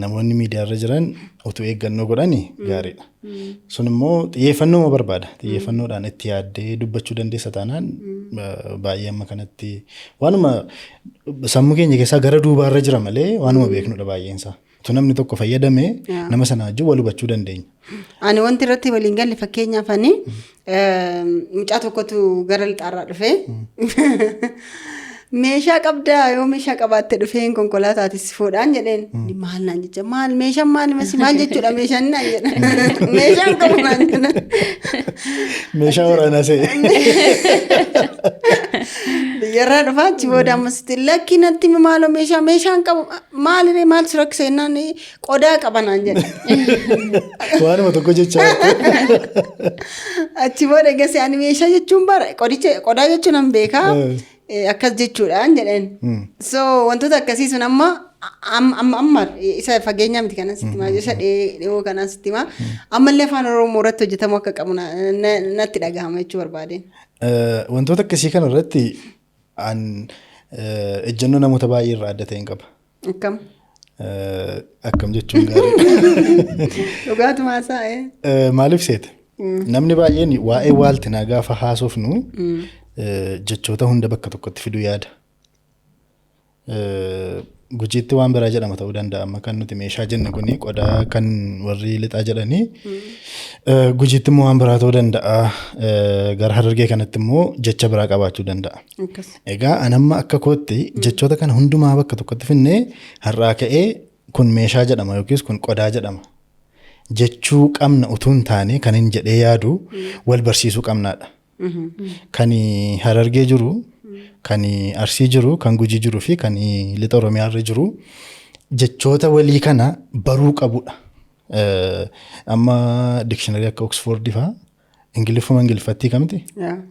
namoonni miidiyaa irra jiran utuu eeggannoo godhani gaariidha. Sun immoo xiyyeeffannoo barbaada. Xiyyeeffannoodhaan itti yaaddee dubbachuu dandeessa taanaan, baay'ee amma kanatti waanuma sammuu keenya keessaa gara duubaarra jira malee waanuma beeknudha baay'eensaa. Utuu namni tokko fayyadame nama sana wajjin wal hubachuu dandeenya. Ani wanti irratti waliin galle, fakkeenyaaf, ani mucaa tokkotu gara lixaarraa dhufee, "Meeshaa qabdaa? Yoo meeshaa qabaatte dhufeen konkolaataatis fuudhaan," jedheen. "Maal?" naan jecha. "Maal meeshaan? Maal masi? Maal jechuudha meeshaan?" naan jedha. "Meeshaan qabu," naan jedha. Meeshaa waraanaa se'e. Biyyarraa dhufaa, achi booda ammasitti, "Lakki, natti himi maaloo, meeshaa meeshaan qabu maaliree? Maaltu rakkise?" jennaan, "Qodaa qaba," naan jedha. Waanuma tokko jechaa. Achi booda gase ani meeshaa jechuun bara qodicha qodaa jechuun nan beekaa. Akkas jechuudhaan jedheen. So wantoota akkasii sun amma amma amma isa fageenyaa miti kanan sitti himaa, isa dhiyoo kanan sitti himaa, ammallee afaan Oromoo irratti hojjetamuu akka qabu natti dhagahama jechuu barbaadeen. Wantoota akkasii kana irratti an ejjennoo namoota baay'ee irraa adda ta'een qaba. Akkam? Akkam jechuun gaariidha. Dhugaatuma haasa'e. Maaliif seete? Namni baay'een waa'ee waaltinaa gaafa haasofnu jechoota hunda bakka tokkotti fiduu yaada. Gujiitti waan biraa jedhama ta'uu danda'a. Amma kan nuti meeshaa jenne kuni qodaa kan warri lixaa jedhanii. Gujiitti immoo waan biraa ta'uu danda'a. Gara Harargee kanatti immoo jecha biraa qabaachuu danda'a. Egaa anamma akka kootti jechoota kana hundumaa bakka tokkotti finnee har'aa ka'ee kun meeshaa jedhama yookiis kun qodaa jedhama jechuu qabna utuu hin taane, kan hin jedhee yaadu wal barsiisuu qabnaadha. Kan Harargee jiru, kan Arsii jiru, kan Gujii jiruu fi kan lixa Oromiyaa irra jiru jechoota walii kana baruu qabudha. Amma dictionary akka Oxford fa'aa Ingiliffuma Ingiliffatti kamti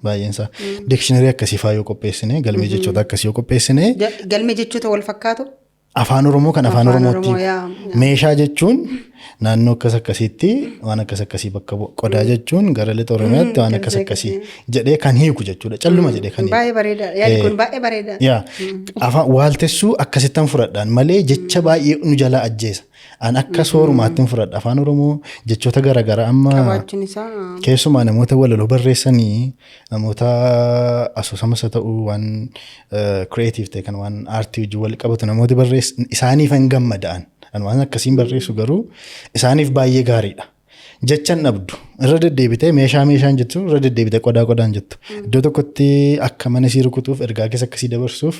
baay'een isaa. Dictionary akkasii fa'aa yoo qopheessine, galmee jechoota akkasii yoo qopheessine, Galmee jechoota wal fakkaatu. Afaan Oromoo kan afaan Afaan Oromootti Oromoo, yaa. Meeshaa jechuun naannoo akkas akkasiitti waan akkas akkasii bakka bu'a. Qodaa jechuun gara lixa Oromiyaatti waan akkas akkasii jedhee kan hiiku jechuudha. Calluma jedhee kan hiiku. Baay'ee bareeda. Yaadni kun baay'ee bareeda. Yaa, afaan waaltessuu akkasittan fudhadhaan malee jecha baay'ee nu jalaa ajjeesa. An akka soorumaatti hin fudhadha. Afaan Oromoo jechoota garaagaraa amma Qabaachuun isaa. keessumaa namoota walaloo barreessanii, namoota asoosamas haa ta'u waan creative ta'e, kan waan aartii wajjin wal qabatu namooti barreessan isaaniif hin gammada'an. An waan akkasiin barreessu garuu isaaniif baay'ee gaariidha. Jechan dhabdu irra deddeebitee meeshaa meeshaan jettu, irra deddeebitee qodaa qodaan jettu. Iddoo tokkotti akka mana sii rukutuuf, ergaa keessa akkasii dabarsuuf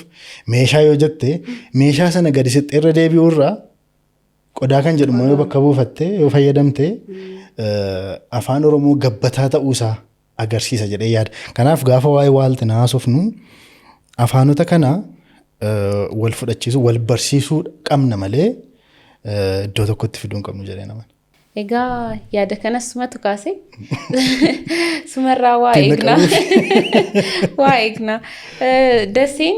meeshaa yoo jette, meeshaa sana gadi sittee irra deebi'uu irraa qodaa kan jedhu immoo yoo bakka buufatte, yoo fayyadamte, afaan Oromoo gabbataa ta'uusaa agarsiisa jedhee yaada. Kanaaf gaafa waa'ee waaltina haasofnu afaanota kana wal fudhachiisuu, wal barsiisuu qabna malee iddoo tokkotti fiduu hin qabnu jedhee nama. Egaa yaada kanas sumatu kaase. Sumarraa waa Kenna eegna. Waa eegna. Daseen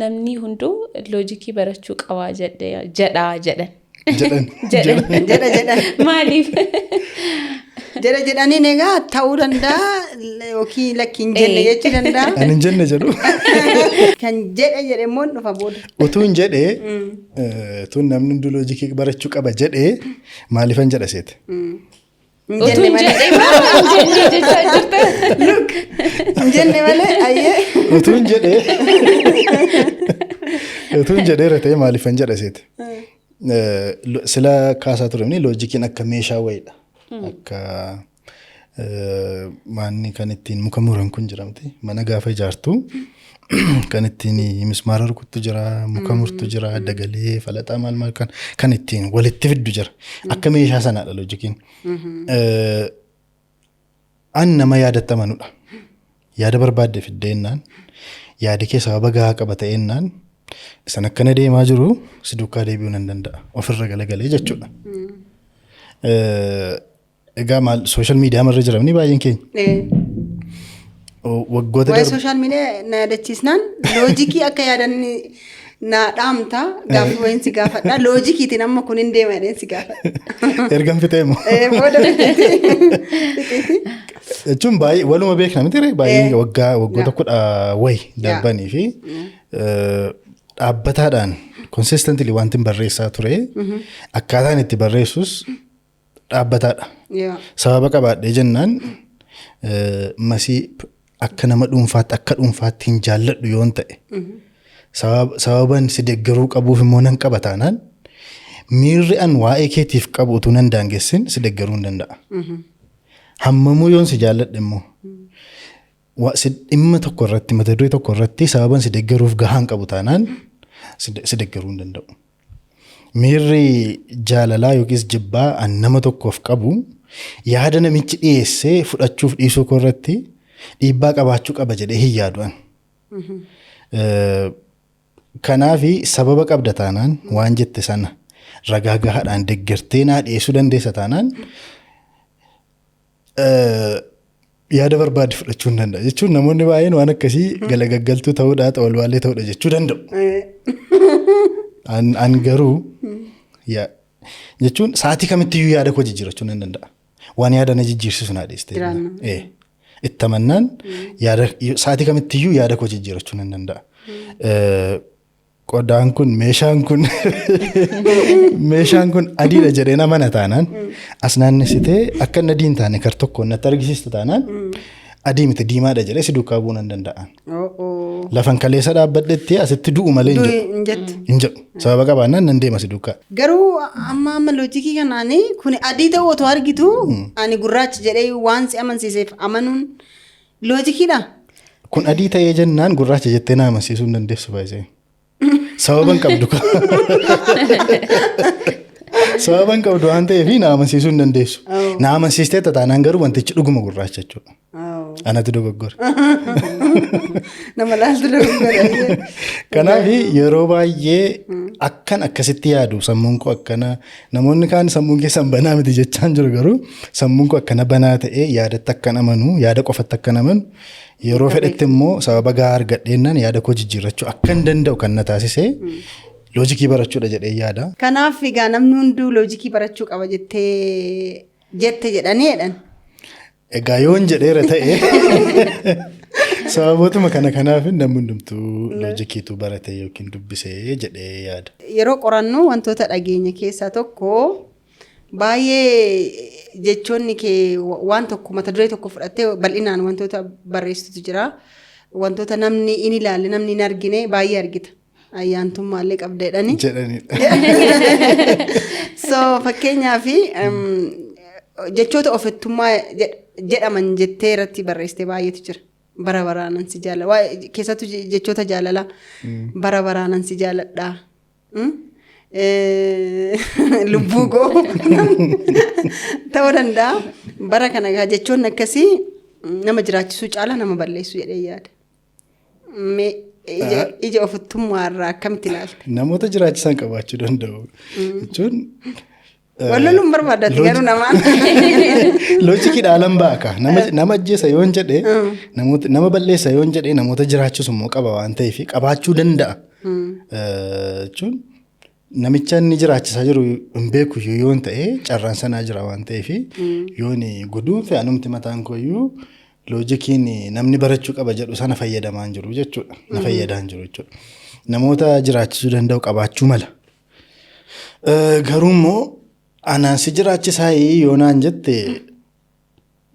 namni hunduu loojikii barachuu qabaa jedhaa jedhan. Jedhan. Jedhan. Jedha jedhan. Maaliif? Jedha jedhaniin egaa ta'uu danda'a yookiin lakki hin jenne jechuu danda'a. Ani hin jenne jedhu. Kan jedhe jedhe immoo hin dhufa booda. Utuu hin jedhee, tun namni hunduu loojikii barachuu qaba jedhee maaliifan jedha seete? Hin Utuu jenne hin malee. jedhee maa hin jenne jechaa jirta? Look, hin jenne malee ayyee. Utuu hin jedheera ta'e maaliifan jedha seete? Sila kaasaa turre, loojikiin akka meeshaa wayiidha. Akka maanni kan ittiin muka muran kun jiramti. Mana gaafa ijaartu kan ittiin mismaara rukuttu jira, muka murtu jira, dagalee, falaxaa, maal maal kan ittiin walitti fiddu jira. Akka meeshaa sanaadha loojikiin. An nama yaadatti amanudha. Yaada barbaadde fiddeennaan, yaadi kee sababa gahaa qaba ta'eennaan Isan akkana deemaa jiru si duukaa deebi'uu nan danda'a. Ofirra galagalee jechuudha. Egaa maal, social media irra jiramni baay'een keenya. Waggoota Waa'ee darbe social media na yaadachiisnaan, loojikii akka yaadanni na dhaamta, gaaffii wayiin si gaafadha. Loojikiitiin amma kun hin deema jedheen si gaafadha. Ergan fixee immoo. Booda fixeeti. Jechuun baay'ee waluma beekna miti ree, baay'ee waggaa waggoota 10 wayi darbanii fi dhaabbataadhaan, consistently wanti hin barreessaa ture, akkaataan itti barreessus dhaabbataadha. Sababa qabaadhee jennaan, masii akka nama dhuunfaatti, akka dhuunfaatti hin jaalladhu yoon ta'e, sababan si deeggaruu qabuuf immoo nan qaba taanaan, miirri an waa'ee keetiif qabu utuu nan daangessin si deeggaruu hin danda'a. Hammamuu yoon si jaalladhe immoo, dhimma tokko irratti, mata duree tokko irratti sababan si deeggaruuf gahaan qabu taanaan, si deeggaruu hin danda'u. Miirri jaalalaa yookiis jibbaa an nama tokkoof qabu yaada namichi dhiyeessee fudhachuuf dhiisuu koo irratti dhiibbaa qabaachuu qaba jedhee hin yaadu an. Kanaafi sababa qabda taanaan, waan jette sana ragaa gahaadhaan deeggartee naa dhiyeessuu dandeessa taanaan, yaada barbaade fudhachuu hin danda'a. Jechuun namoonni baay'een waan akkasii galagaggaltuu ta'uudha, xawalwaallee ta'uudha jechuu danda'u. An garuu jechuun sa'aatii kamittiyyuu yaada koo jijjiirachuu nan danda'a. Waan yaada na jijjiirsisu naa dhiiste. Jiraannaa. Itti amannaan yaada sa'aatii kamittiyyuu yaada koo jijjiirachuu nan danda'a. Qodaan kun, meeshaan kun adiidha jedheen amana taanaan, as naannessitee akka inni adii hin taane kar tokkoon natti argisiista taanaan, adii miti diimaadha jedhee si duukaa bu'uu nan danda'a. Lafan kaleessa dhaabbadhetti asitti du'u malee hin Du'i jedhu. hin jettu. Hin jedhu. Sababa qabaannaan nan deema si duukaa. Garuu amma amma loojikii kanaanii kun adii ta'uu otoo argitu ani gurraacha jedhee waan si amansiiseef amanuun loojikiidha. Kun adii ta'ee jennaan gurraacha jettee na amansiisuu hin dandeessu baay'ee. Sababa hin qabdu. Sababa hin qabdu waan ta'eef na amansiisuu hin dandeessu. Na amansiistee taanaan garuu wantichi dhuguma gurraacha jechuudha. Anatu dogoggora. Nama laaltu dogoggora. Kanaaf yeroo baay'ee akkan akkasitti yaadu, sammuun koo akkana, namoonni kaan sammuun keessan banaa miti jechaan jiru, garuu sammuun koo akkana banaa ta'ee yaadatti akkan amanu, yaada qofatti akkan amanu, yeroo fedhetti immoo sababa gahaa argadheennaan yaada koo jijjiirrachuu akkan danda'u kan na taasise loojikii barachuudha jedhee yaada. Kanaaf egaa namni hunduu loojikii barachuu qaba jettee jette jedhanii jedhan. Egaa yoon jedheera ta'e, sababootuma kana kanaaf namni hundumtuu loojikiitu barate yookiin dubbisee jedhee yaada. Yeroo qorannu wantoota dhageenya keessaa tokko, baay'ee jechoonni kee waan tokko, mata duree tokko fudhattee bal'inaan wantoota barreessitutu jira. Wantoota namni hin ilaalle, namni hin argine baay'ee argita. Ayyaantummaallee qabda jedhani. Jedhanidha. So fakkeenyaaf jechoota ofittummaa jedhaman jettee irratti barreessite baay'eetu jira. Bara baraanan si jaalladha. Keessattuu jechoota jaalalaa. Bara baraanan si jaaladha. Lubbuu koo ta'uu danda'a. Bara kana egaa jechoonni akkasii nama jiraachisuu caala nama balleessu jedhee yaada. Mee ija ofittummaa irraa akkamitti ilaalta? Namoota jiraachisan qabaachuu danda'u. Jechuun Wal loluun barbaadatti garuu namaan. Loojikii dhaalan baaka. Nama ajjeesa yoon jedhe, namoota nama balleessa yoon jedhe, namoota jiraachisu immoo qaba waan ta'eef qabaachuu danda'a. Jechuun namicha inni jiraachisaa jiru hin beeku iyyuu yoon ta'e, carraan sanaa jira waan ta'eef, yoon guduunfe anumti mataan kooyyuu loojikiin namni barachuu qaba jedhu sana fayyadamaa hin jiru jechuudha. Na fayyadaa hin jiru jechuudha. Namoota jiraachisuu danda'u qabaachuu mala. Garuu immoo anaan si jiraachisaa yoo naan jette,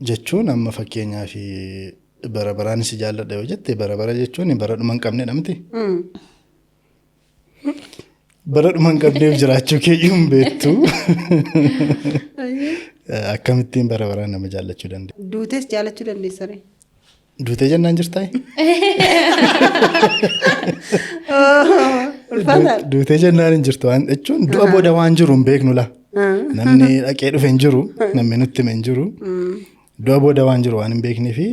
jechuun amma fakkeenyaaf bara baraan si jaalladha yoo jette, bara bara jechuun bara dhuma hin qabnedha miti. Bara dhuma hin qabneef jiraachuu keeyyuu hin beektu. Akkamittiin bara baraan nama jaallachuu dandeenya? Duutees jaalachuu dandeessa ree? Duutee jennaan jirtaa? Ulfaataadha. Duutee jennaan hin jirtu waan jechuun du'a booda waan jiru hin beeknu laa. Namni dhaqee dhufe hin jiru, namni nutti hime hin jiru. Du'a booda waan jiru waan hin beeknee fi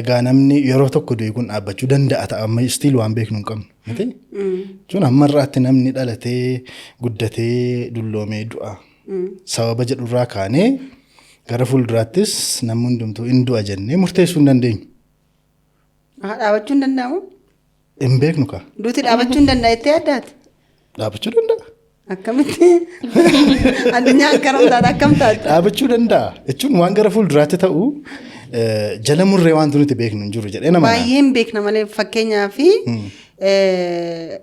Egaa namni yeroo tokko du'e kun dhaabbachuu danda'a ta'a, amma still waan beeknu hin qabnu. Miti? Jechuun hamma irraatti namni dhalatee, guddatee, dulloomee du'a. Sababa jedhurraa kaanee gara fuulduraattis namni hundumtuu hin du'a jennee murteessuu hin dandeenyu. Dhaabachuu hin danda'amu? Hin beeknu kaa. Duuti dhaabachuu hin danda'a jettee yaaddaati? Dhaabachuu danda'a. Akkamitti? Addunyaan akkam taate, akkam taate? Dhaabachuu danda'a. Jechuun waan gara fuulduraatti ta'u jala murree wanti nuti beeknu hin jiru jedhee nama. Baay'een beekna malee, fakkeenyaa fi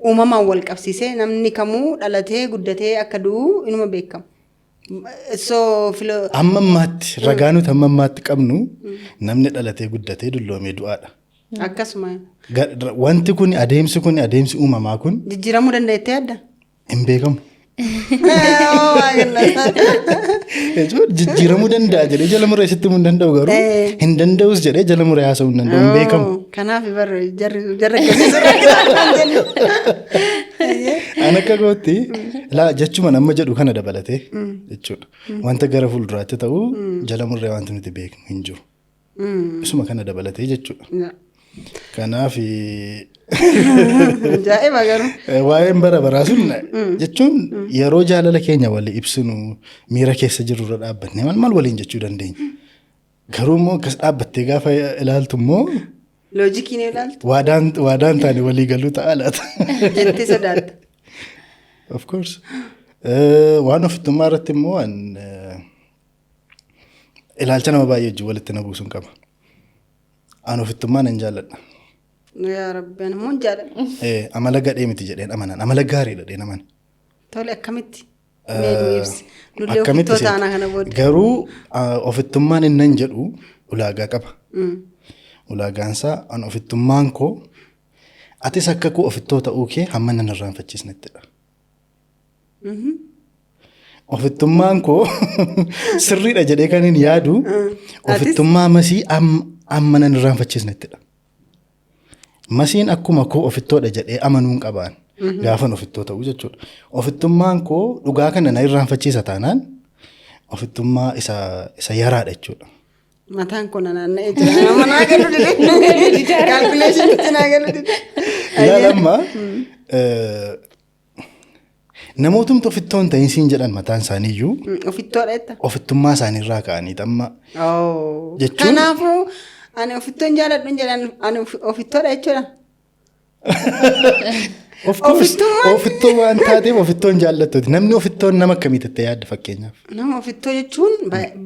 uumamaan wal qabsiisee namni kamuu dhalatee guddatee akka du'u inuma beekama. So Amma ammaatti ragaa nuti amma ammaatti qabnu namni dhalatee, guddatee, dulloomee du'aadha. Akkasuma. Wanti kun, adeemsi kun, adeemsi uumamaa kun Jijjiiramuu danda'a jettee yaadda? Hin beekamu. Oh my goodness. Jechuun jijjiiramuu danda'a jedhee jala muree sitti himuu hin danda'u, garuu hin danda'us jedhee jala muree haasa'uu hin danda'u, hin beekamu. Oh, kanaaf barra jarri jarri akkasii sirra jennu. An akka kootti laa jechuma nama jedhu kana dabalatee jechuudha. Wanta gara fuulduraatti ta'u jala murree wanti nuti beeknu hin jiru. Isuma kana dabalatee jechuudha. Kanaaf Ajaa'iba garuu. Waa'een bara baraa sun jechuun yeroo jaalala keenya walii ibsinu miira keessa jirru irra dhaabbannee maal maal waliin jechuu dandeenya. Garuu immoo akkas dhaabbattee gaafa ilaaltu immoo Loojikiin ilaaltu waadaan taane walii galuu ta'a laata? Jettee sodaatta. Of course. Waan ofittummaa irratti immoo an ilaalcha nama baay'ee wajjin walitti na buusuun qaba. An ofittummaa nan jaalladha. Yaa Rabbi, ani immoo hin jaalladhu. Amala gadhee miti jedheen amanan. Amala gaariidha jedheen amana. Tole, akkamitti? Mee nu ibsi. Nullee Akkamitti ofittoo seeta? taanaa kana booda. Garuu ofittummaan innan jedhu ulaagaa qaba. Ulaagaan isaa an ofittummaan koo atis akka koo ofittoo ta'uu kee hamma nan irraanfachiisnettidha. Ofittummaan koo sirriidha jedhee kan hin yaadu ofittummaa masii amma nan irraanfachiisnettidha. Masiin akkuma koo ofittoodha jedhee amanuun qabaan gaafan ofittoo ta'uu jechuudha. Ofittummaan koo dhugaa kana na irraanfachiisa taanaan ofittummaa isa yaraadha jechuudha. Mataan koo na naanna'ee jira. Nama naa galu dide. Calculationitti naa galu dide. Ilaala, amma namootumti ofittoo hin ta'in siin jedhan mataan isaaniiyyuu Ofittoodha jetta? Ofittummaa isaaniirraa ka'anii amma jechuun- Kanaafuu ani ofittoo hin jaaladhu hin jedhan, ani ofittoodha jechuudha. Of course, Ofittummaan- ofittoo waan taateef ofittoo hin jaallattuuti. Namni ofittoon nama akkamitti itti yaadda fakkeenyaaf? Nama ofittoo jechuun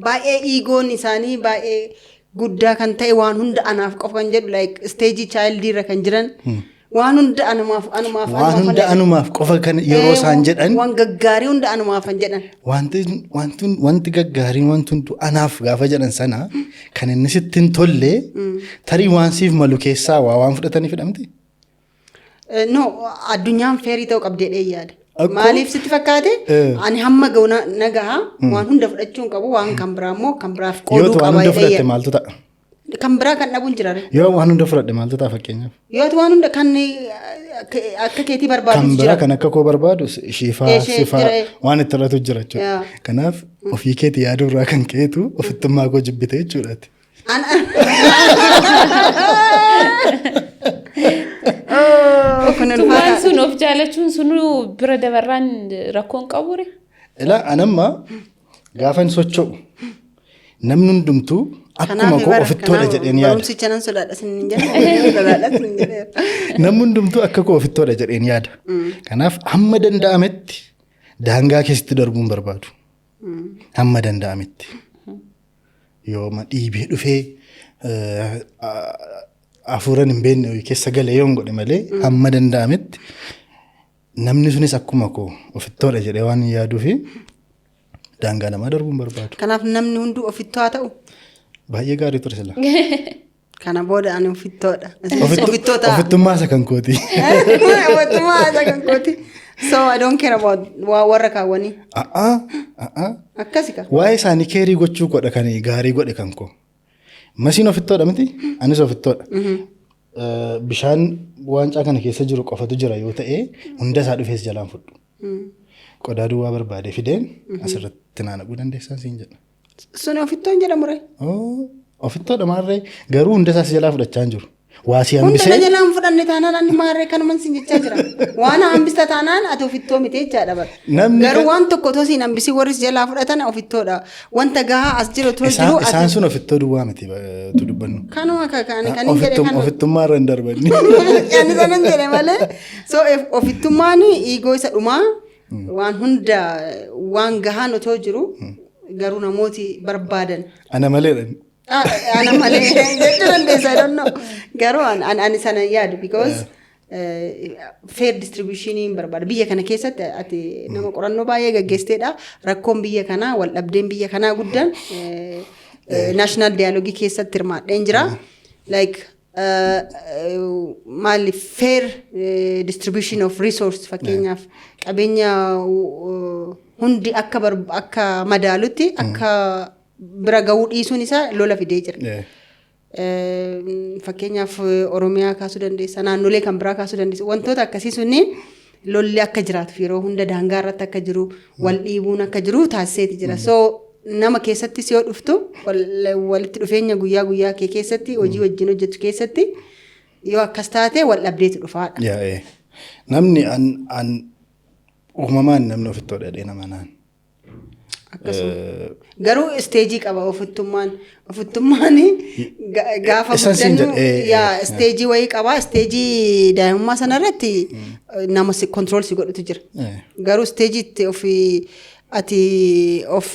baay'ee egoon isaanii baay'ee guddaa kan ta'e, waan hunda anaaf qofa kan jedhu, like stage child irra kan jiran, waan hunda anumaaf, anumaaf, Waan anumaaf hunda anumaaf qofa kan yeroo isaan jedhan waan gaggaarii hunda anumaaf kan jedhan. Wanti gaggaariin wanti hundu anaaf gaafa jedhan sana kan inni sitti hin tolle tarii waan siif malu keessaa waa waan fudhatanii fidhamti. No, addunyaan fair ta'uu qabdi jedhee yaada. Maaliif sitti fakkaate? Ani hamma ga'u na gaha, waan hunda fudhachuu hin qabu, waan kan biraa immoo kan biraaf Yoo qooduu waan qaba hunda jedhee fudhatte yaada. maaltu ta'a? Kan biraa kan dhabu hin jira. Yoo waan hunda fudhadhe maaltu ta'a fakkeenyaaf? Yoo ati waan hunda kan akka keetii barbaadu Kan biraa jira. kan akka koo barbaadu shiifaa Ishee sifaa jira. waan itti irratu jira jechuudha. Kanaaf ofii keetii yaaduu irraa kan ka'eetu ofittummaa koo jibbite jechuudhaati. Oh, kun Ofittummaan ulfaata. sun, of jaalachuun sunuu bira dabarraan rakkoon qabure. Ilaa, anamma gaafan socho'u namni hundumtuu akkuma koo ofittoodha jedheen yaada. Barumsicha nan sodaadha sin hin jedhe. Sodaadha sin jedheera. Namni hundumtuu akka koo ofittoodha jedheen yaada. Kanaaf hamma danda'ametti daangaa keessatti darbuun barbaadu. Hamma danda'ametti. Yooma dhiibee dhufee hafuuran hin beekne keessa galee yoon godhe malee, hamma danda'ametti namni sunis akkuma koo ofittoodha jedhee waan hin yaaduu fi daangaa namaa darbuun barbaadu. Kanaaf namni hunduu ofittoo haa ta'u. Baay'ee gaarii ture sila. Kana booda ani ofittoodha. Isinis ofittoo ta'a. Ofittummaa isa kan kooti. Ofittummaa isa kan kooti. So I don't care about waa warra kaawwanii. A'aa a'aa. Akkasi ka. Waa'ee isaanii care gochuu godha kan gaarii godhe kan koo. Masiin ofittoodha miti? Anis ofittoodha. Bishaan waancaa kana keessa jiru qofatu jira yoo ta'e, hunda isaa dhufees jalaan fudhu. Qodaa duwwaa barbaade fideen asirratti naanaquu dandeessaa siin jedha. Sun ofittoon jedhamu ree. Oh, Ofittoodha maarree, garuu hunda isaas jalaa fudhachaa hin jiru. Waa si Hunda na hambisee jalaa hin fudhanne taanaan ani maarree kanuman sin jechaa jira. Waan hambista taanaan ati ofittoo miti jechaadha bara. Namni Garuu waan tokko otoo siin hambisii warri si jalaa fudhatan ofittoodha. Wanta gahaa as jiru otoo jiru isaan isaan ati sun ofittoo duwwaa miti tu dubbannu. Kanuma kan hin jedhe kanuma. Ofittummaa irra hin darbanni. Ani sanan jedhe malee. So ofittummaan ego isa dhumaa, waan hunda waan gahaan otoo jiru garuu namooti barbaadan. Ana maleedha. Ah, ana malee jechuu dandeessa, I don't know. Garuu ani sana hin yaadu because fair distribution hin barbaada. Biyya kana keessatti ati nama qorannoo baay'ee gaggeessiteedha. Rakkoon biyya kanaa, wal dhabdeen biyya kanaa guddaan national dialogue keessatti hirmaadheen jira. Like maali, fair distribution of resource, fakkeenyaaf qabeenya hundi akka madaalutti akka bira gahuu dhiisuun isaa lola fidee jira. Fakkeenyaaf Oromiyaa kaasuu dandeessa, naannolee kan biraa kaasuu dandeessa. Wantoota akkasii sunniin lolli akka jiraatuuf, yeroo hunda daangaa irratti akka jiru, wal dhiibuun akka jiru taasiseeti jira. So nama keessattis yoo dhuftu, walitti dhufeenya guyyaa guyyaa kee keessatti, hojii wajjin hojjetu keessatti yoo akkas taate wal dhabdeetu dhufaadha. Yaa. Namni an uumamaan namni ofittoodha jedhee nama naan. Akkasuma. Garuu stage qaba ofittummaan. Ofittummaan gaafa Isan siin guddannu jedhe, yaa stage wayii qaba. Stage daa'imummaa sanarratti nama si control si godhutu jira. Garuu stage itti ofii ati of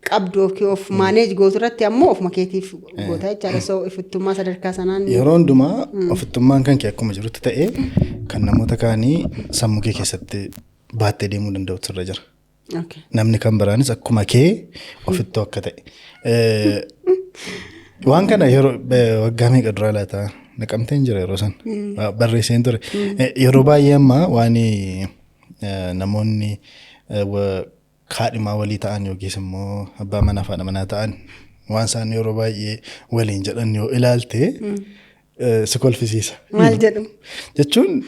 qabdu yookiin of manage gootu irratti ammoo ofuma keetiif goota jechaadha. So ofittummaa sadarkaa sanaan. Yeroo hundumaa ofittummaan kan kee akkuma jirutti ta'ee, kan namoota kaanii sammuu kee keessatti baattee deemuu danda'utu irra jira. Namni kan biraanis akkuma kee ofittoo akka ta'e. Waan kana yeroo waggaa meeqa duraa laata, Naqamteen jira yeroo san barreesseen ture. Yeroo baay'ee amma waan namoonni kaadhimaa walii ta'an yookiis immoo abbaa manaa fi haadha manaa ta'an waan isaan yeroo baay'ee waliin jedhan yoo ilaalte si kolfisiisa. Maal jedhu? Jechuun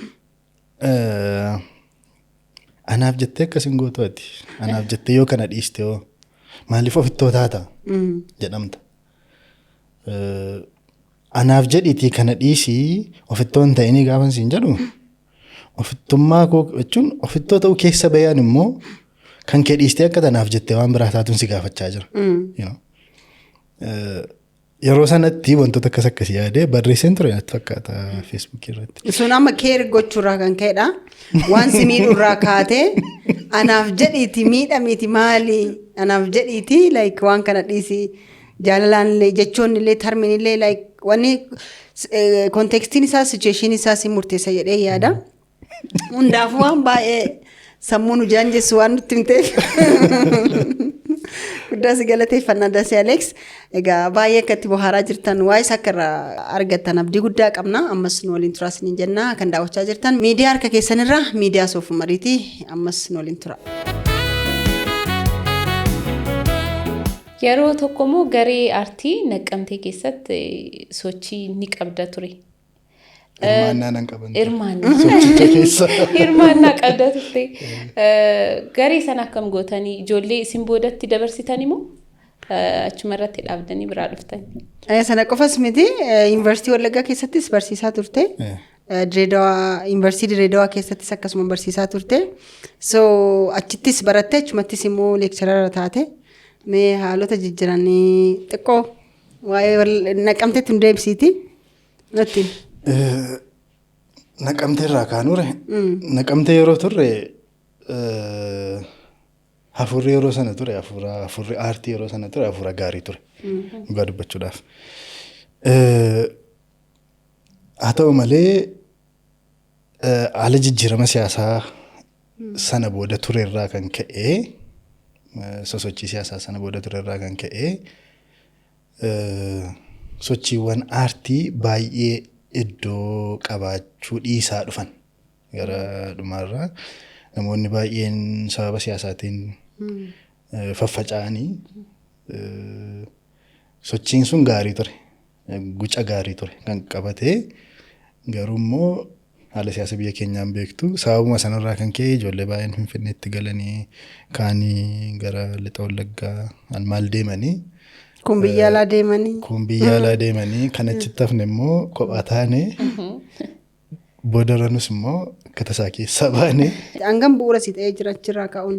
anaaf jettee akkas hin gootu ati. Anaaf jettee yoo kana dhiiste hoo, maaliif ofittoo taata jedhamta. Anaaf jedhiitii kana dhiisii, ofittoo hin ta'inii gaafa siin jedhu, ofittummaa koo jechuun ofittoo ta'uu keessa bayan immoo kan kee dhiistee akka tanaaf jettee waan biraa taatuun si gaafachaa jira. Yeroo sanatti wantoota akkas akkasii yaadee barreesseen ture natti fakkaata Feesbuukii irratti. Sun amma care gochuurraa kan ka'edha. Waan si miidhurraa kaatee anaaf jedhiiti miidhamiiti maali, anaaf jedhiiti like waan kana dhiisi, jaalalaan illee jechoonni illee termiin illee like wanni contextiin isaa, situation isaa si murteessa jedhee yaada. Hundaafuu waan baay'ee sammuu nu jaanjessu waan nutti himteef guddaa si galateeffannaa, Dasee Alex. Egaa baay'ee akka itti bohaaraa jirtan, waa'ee isa akka irraa argattan abdii guddaa qabna. Ammas nu waliin turaa isiniin jenna. Kan daawwachaa jirtan miidiyaa harka keessanirra miidiyaa Soofumariiti. Ammas nu waliin tura. Yeroo tokko immoo garee aartii Naqqamtee keessatti sochii ni qabda ture. Hirmaannaa nan qaban. Hirmaannaa. Sochicha keessa. Hirmaannaa qabda turte. Garee sana akkam gootanii, ijoollee isin boodatti dabarsitanii moo achuma irratti dhaabdanii biraa dhuftan? Sana qofas miti, Yuunivarsiitii Wallaggaa keessattis barsiisaa turte. Direedawaa, Yuunivarsiitii Direedawaa keessattis akkasuma barsiisaa turte. So achittis baratte, achumattis immoo lecturer taate. Mee haalota jijjiiranii xiqqoo waa'ee Naqamteetti nu deebisiiti. Natti. Naqamtee irraa kaanure. Naqamtee yeroo turre hafuurri yeroo sana ture, hafuurri aartii yeroo sana ture hafuura gaarii ture. Dhugaa dubbachuudhaaf. Haa ta'u malee haala jijjiirama siyaasaa sana booda ture irraa kan ka'e, sosochii siyaasaa sana booda ture irraa kan ka'e, sochiiwwan aartii baay'ee iddoo qabaachuu dhiisaa dhufan. Gara dhumaarraa namoonni baay'een sababa siyaasaatiin faffaca'anii, sochiin sun gaarii ture. Guca gaarii ture kan qabatee, garuu immoo haala siyaasa biyya keenyaan beektu, sababuma sanarraa kan ka'e ijoollee baay'een Finfinneetti galanii, kaanii gara lixa Wallaggaa maal deemanii Kun biyya alaa deemanii. Kun biyya alaa deemanii kan achitti hafne immoo kophaa taane, boodaranus immoo akka tasaa keessaa baane. Hangam bu'uura si ta'ee jira achirraa ka'uun?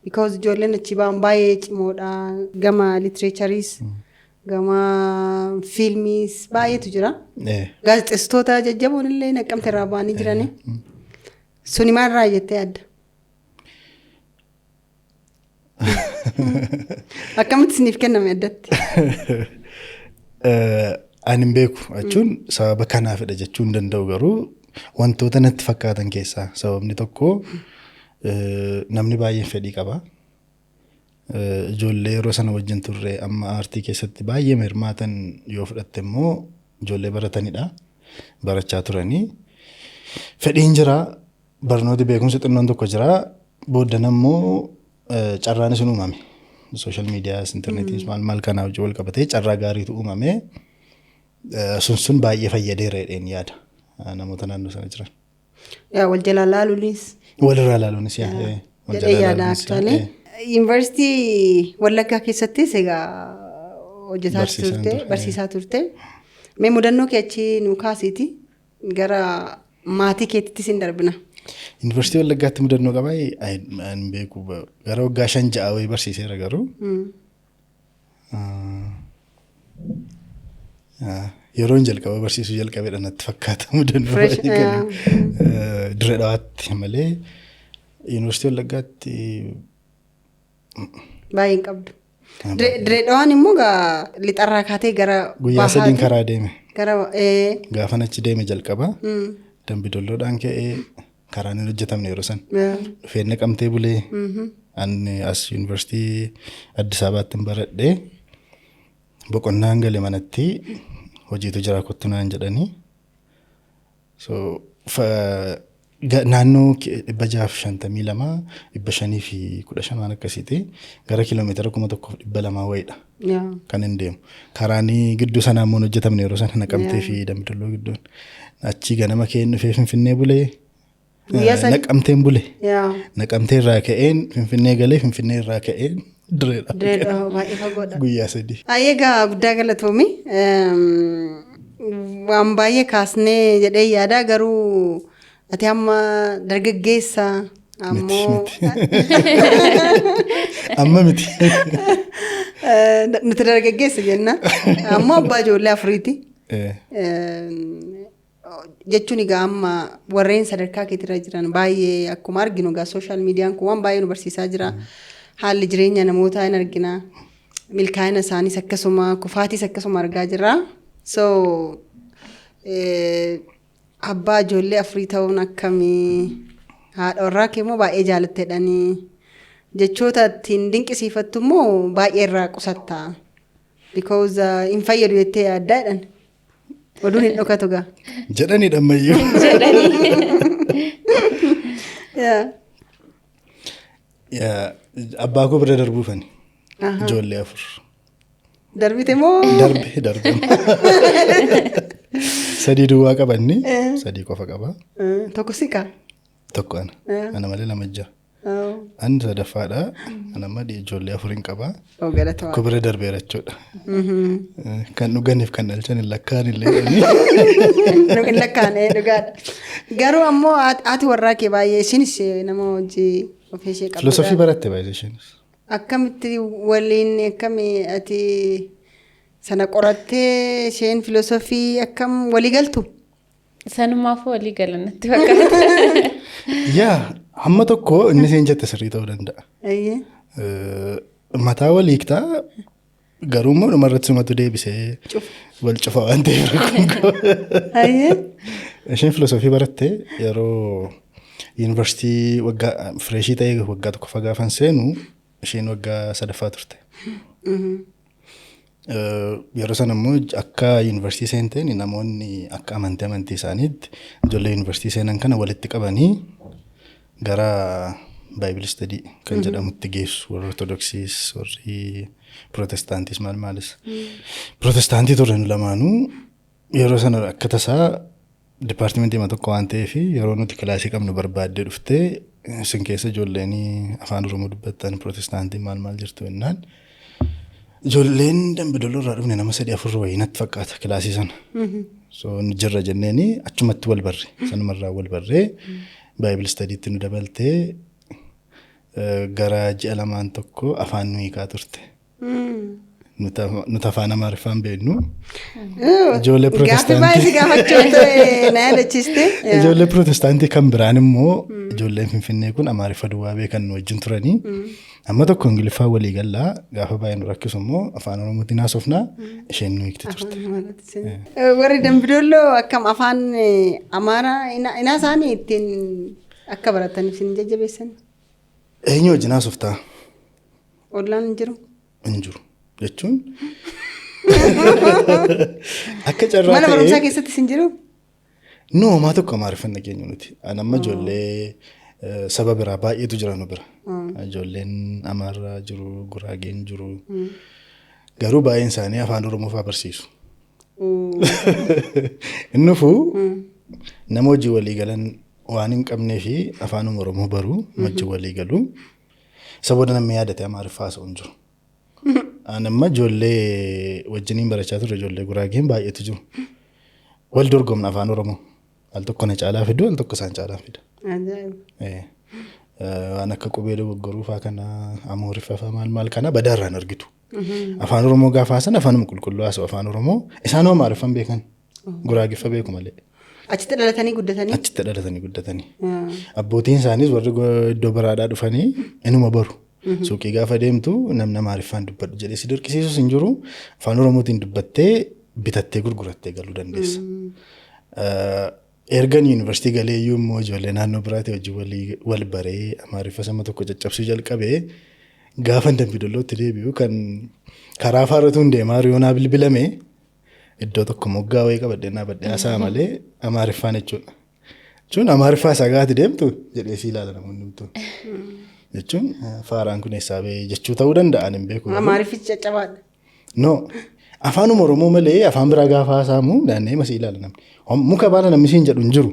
Because ijoolleen achi ba'an baay'ee cimoodha. Gama literatureis, gama fiilmiis baay'eetu jira. Gaazexeessitoota jajjaboon illee Naqqamte irraa ba'anii jirani. Suni maalirraa jettee yaadda? Akkamitti isiniif kenname addatti? Ani hin beeku jechuun sababa kanaafidha jechuu hin danda'u, garuu wantoota natti fakkaatan keessaa sababni tokko namni baay'een fedhii qaba. Ijoollee yeroo sana wajjin turre amma aartii keessatti baay'ee hirmaatan yoo fudhatte immoo ijoollee baratanidha. Barachaa turanii. Fedhiin jira, barnooti beekumsi xinnoon tokko jira. Booddan ammoo carraanis hin uumame. Social medias, intarneetiis, maal maal kanaa wajjin wal qabatee carraa gaariitu uumame. Sun baay'ee fayyadeera jedheen yaada namoota naannoo sana jiran. Yaa, wal jalaa laaluunis. Walirraa laaluunis, yaa. Wal jedhee jalaa yaada laaluunis, yaa, actually. Yuunivarsiitii Wallaggaa keessattis egaa hojjetaa Barsiisaan turte, ture. Barsiisaa turte. Mee mudannoo kee achi nu kaasiiti gara maatii keetittis hin darbina. Yuunivarsiitii Wallaggaatti mudannoo qabaa hin beeku. Gara waggaa 5-6 wayii barsiiseera garuu. Yeroon jalqaba barsiisuu jalqabedha natti fakkaata mudannoo Fresh, baay'ee kan Dirree Dhawaatti malee Yuunivarsiitii Wallaggaatti Baay'ee hin qabdu. Dirree Dhawaan immoo gaa lixarraa kaatee gara Guyyaa 3n bahaati. Karaa deeme. Gara Gaafan achi deeme jalqaba Dambidolloodhaan ka'ee, karaan hin hojjetamne yeroo san. Dhufee Naqamtee bulee, ani as Yuunivarsiitii Addis Ababaatti hin baradhee, boqonnaan gale manatti hojiitu jira kottu naan jedhanii. So naannoo 652, 515 waan akkasiiti, gara kiiloomeetira 1200 wayiidha kan hin deemu. Karaan gidduu sanaa immoo hin hojjetamne yeroo sana Naqamtee fi Dambidolloo gidduun. Achii ganama ka'een dhufee Finfinnee bulee. Guyyaa 3? Naqamteen bule. Naqamtee irraa ka'een Finfinnee galee, Finfinnee irraa ka'een Direedha. Dirree Dhawaa baay'ee fagoodha. Guyyaa 3. Egaa guddaa galatoomi. Waan baay'ee kaasnee jedhee yaada, garuu ati amma dargaggeessa ammoo Amma miti. Nuti dargaggeessa jenna. Ammoo abbaa ijoollee afuriiti. Jechuun egaa amma warreen sadarkaa keetirra jiran baay'ee akkuma arginu egaa social mediaan kun waan baay'ee nu barsiisaa jira. Haalli jireenya namootaa hin argina. Milkaa'ina isaaniis akkasuma, kufaatiis akkasuma argaa jirra. So abbaa ijoollee afurii ta'uun akkamii? Haadha warraa kee immoo baay'ee jaalatteedhanii. Jechoota ittiin dinqisiifattu immoo baay'ee irraa qusatta. Because hin fayyadu jettee yaaddaa jedhan. Oduun hin dhokatu gaa. Jedhanidha ammayyuu. Yaa. Yaa, abbaa koo bira darbuufani. Ijoollee afur. Darbite moo? Darbe darbe. Sadii duwwaa qabanni. Sadii qofa qaba. Tokko siqa. Tokko ana. Ana malee lama jira. Ani sadaffaadha. Ana amma ijoollee afur hin qaba. Oh, galata Tokko bira darbeera jechuudha. Kan dhuganiif kan dhalchan hin lakkaan illee. Hin lakkaane, dhugaadha. Garuu ammoo haati warraa kee baay'ee isinis nama hojii ofii ishee qabdudha. Filosoofii baratte baay'ee isheenis. Akkamitti waliin, akkami ati sana qorattee isheen filosoofii, akkam walii galtu? Sanumaafuu walii galan natti fakkaata. Yaa, hamma tokko inni isheen jette sirrii ta'uu danda'a. Mataa walii hiiktaa, garuu immoo dhumarratti sumatu deebisee wal cufa waan ta'eef rakkoon qabu. Isheen filosoofii baratte. Yeroo yuunivarsiitii waggaa freshii ta'ee waggaa tokkoffaa gaafan seenu isheen waggaa sadaffaa turte. Yeroo sana immoo akka yuunivarsiitii seenteen namoonni akka amantii isaaniitti ijoollee yuunivarsiitii seenan kana walitti qabanii gara Bible study kan jedhamutti geessu, warri Ortodoksiis, warri Pirootestaantiis, maal maalis. Pirootestaantii turre nu lamaanuu. Yeroo sana akka tasaa departmentii tokko waan ta'eef yeroo nuti kilaasii qabnu barbaaddee dhuftee, isin keessa ijoolleen afaan Oromoo dubbattan Pirootestaantii maal maal jirtu jennaan. Ijoolleen Dambidolloo irraa dhufne nama sadii afur wayii natti fakkaata kilaasii sana. So nu jirra jenneeni achumatti wal barre, sanumarraa wal barree Bible study tti nu dabaltee gara ji'a 2n tokko afaan nu hiikaa turte. Nuti afaan Amaariffaan beeknu. Ijoollee Gaaffii baay'ee si gaafachuu ture na yaadachiiste. Ijoollee Pirootestaantii kan biraan immoo ijoolleen Finfinnee kun Amaariffa duwwaa beekan nu wajjin turanii. Amma tokko Ingiliffaa walii gallaa, gaafa baay'ee nu rakkisu immoo afaan Oromootiin haasofnaa, isheen nu hiikti turte. Warri Dambidolloo akkam afaan Amaaraa inaa isaanii ittiin akka barataniif isin jajjabeessan? Eenyu wajjin haasoftaa? Ollaan hin jiru. Hin jiru jechuun akka carraa Mana barumsaa ta'ee keessattis hin jiru? Nu homaa tokko Amaariffan dhageenyu nuti. Ani amma ijoollee saba biraa baay'eetu jira nu bira. Ijoolleen Amaaraa jiru, Guraageen jiru. Garuu baay'een isaanii afaan Oromoo fa'aa barsiisu. Innufuu nama hojii walii galan waan hin qabnee fi afaanuma Oromoo baruu wajjin walii galu. Isa booda namni yaadate Amaariffaa haasa'u hin jiru. Ani amma ijoollee wajjiniin barachaa turre, ijoollee Guraageen baay'eetu jiru. Wal dorgomna afaan Oromoo. Al tokko na caalaa fidu, al tokko isaan caalaa fida. Ajaa'iba. Waan akka qubee dogoggoruu fa'aa kana, Amooriffa fa'aa, maal maal kana badaarraan argitu. Afaan Oromoo gaafa haasan afaanuma qulqulluu haasa'u afaan Oromoo. Isaan hoo Amaariffan beekan. Guraagiffa beeku malee. Achitti dhalatanii guddatanii? Achitti dhalatanii guddatanii. Abbootiin isaaniis warri iddoo biraadhaa dhufanii inuma baru. Suuqii gaafa deemtu namni Amaariffaan dubbadhu jedhee si dirqisiisus hin jiru. Afaan Oromootiin dubbattee bitattee gurgurattee galuu dandeessa. Ergan yuunivarsiitii galee iyyuu immoo ijoollee naannoo biraatii wajjin wal baree Amaariffa sama tokko caccabsuu jalqabee, gaafa Dambidollootti deebi'u kan karaa faaratuun deemaa yoonaa bilbilame iddoo tokko moggaa wayii qabadhee dhaabadhee haasa'a malee Amaariffaan jechuudha. Jechuun Amaariffaa isaa gaati deemtu jedhee si ilaala namoonni hundumtuu. Jechuun faaraan kun eessaa ba'e jechuu ta'uu danda'an hin beeku. Amaariffichi caccabaadha. No. Afaanuma Oromoo malee afaan biraa gaafa haasa'amu naanna'ee masii ilaala namni. Muka baala namni siin jedhu hin jiru.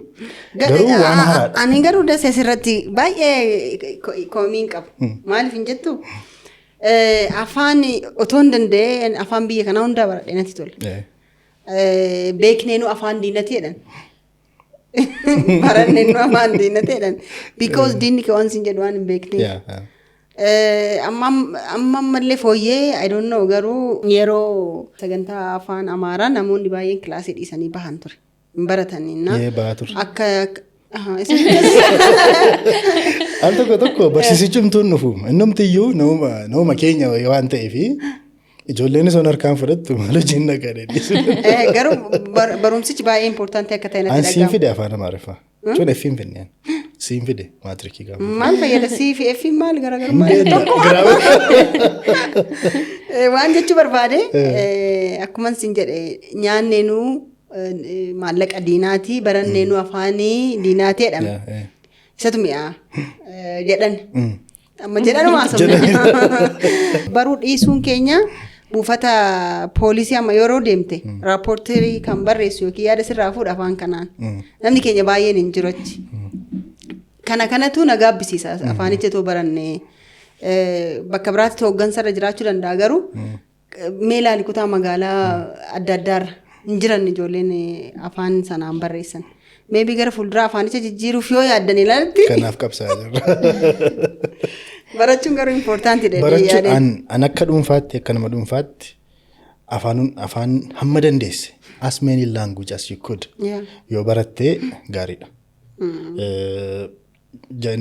Garuu waan haaraadha. Ani garuu dasee asirratti baay'ee komiin qabu. Maaliif hin jettu? Afaan otoo hin danda'e afaan biyya kanaa hundaa baradhee natti tola. Beekneenu afaan diinati jedhan. Baranneennu afaan diinati jedhan. Because diinni kee waan siin jedhu waan hin beekneef. Amma amma ammallee fooyyee, I don't know, garuu yeroo sagantaa afaan Amaaraa namoonni baay'een kilaasii dhiisanii bahan ture. Hin baratanii na. Bahaa ture. Akka isin Al tokko tokko barsiisichumtuun dhufu. Innumti iyyuu nama keenya waan ta'eef ijoolleen osoo harkaan fudhattu maal hojiin dhaqanii dhiisu. Garuu barumsichi baay'ee important akka ta'e natti An siin dhaga'ama. fide afaan Amaariffaa. Jechuun F'n finneen. Siin fide maatirikii gaafa. Maal fayyada C fi F maal garaagarummaa tokko? Waan jechuu barbaade, akkuma sin jedhe, nyaanneenuu maallaqa diinaatii, baranneenuu afaanii diinaatii jedhama. Isatu mi'aa jedhan. Amma jedhanuma haasofna. Baruu dhiisuun keenya buufata poolisii amma yeroo deemte raappoorterii kan barreessu yookiin yaada sirraa fuudha afaan kanaan. Namni keenya baay'een hin jiru achi. Kana kanatu na gaabbisiisa afaanicha too baranne bakka biraatti hooggansarra jiraachuu danda'a, garuu mee ilaali, kutaa magaalaa adda addaarra hin jiran ijoolleen afaan sanaan barreessan. Maybe gara fuulduraa afaanicha jijjiiruuf yoo yaaddan ilaaltti. Kanaaf qabsaa jirra. Barachuun garuu important dha. Barachuun an akka dhuunfaatti, akka nama dhuunfaatti, afaan hamma dandeesse, as many language as you could, yoo barattee gaariidha.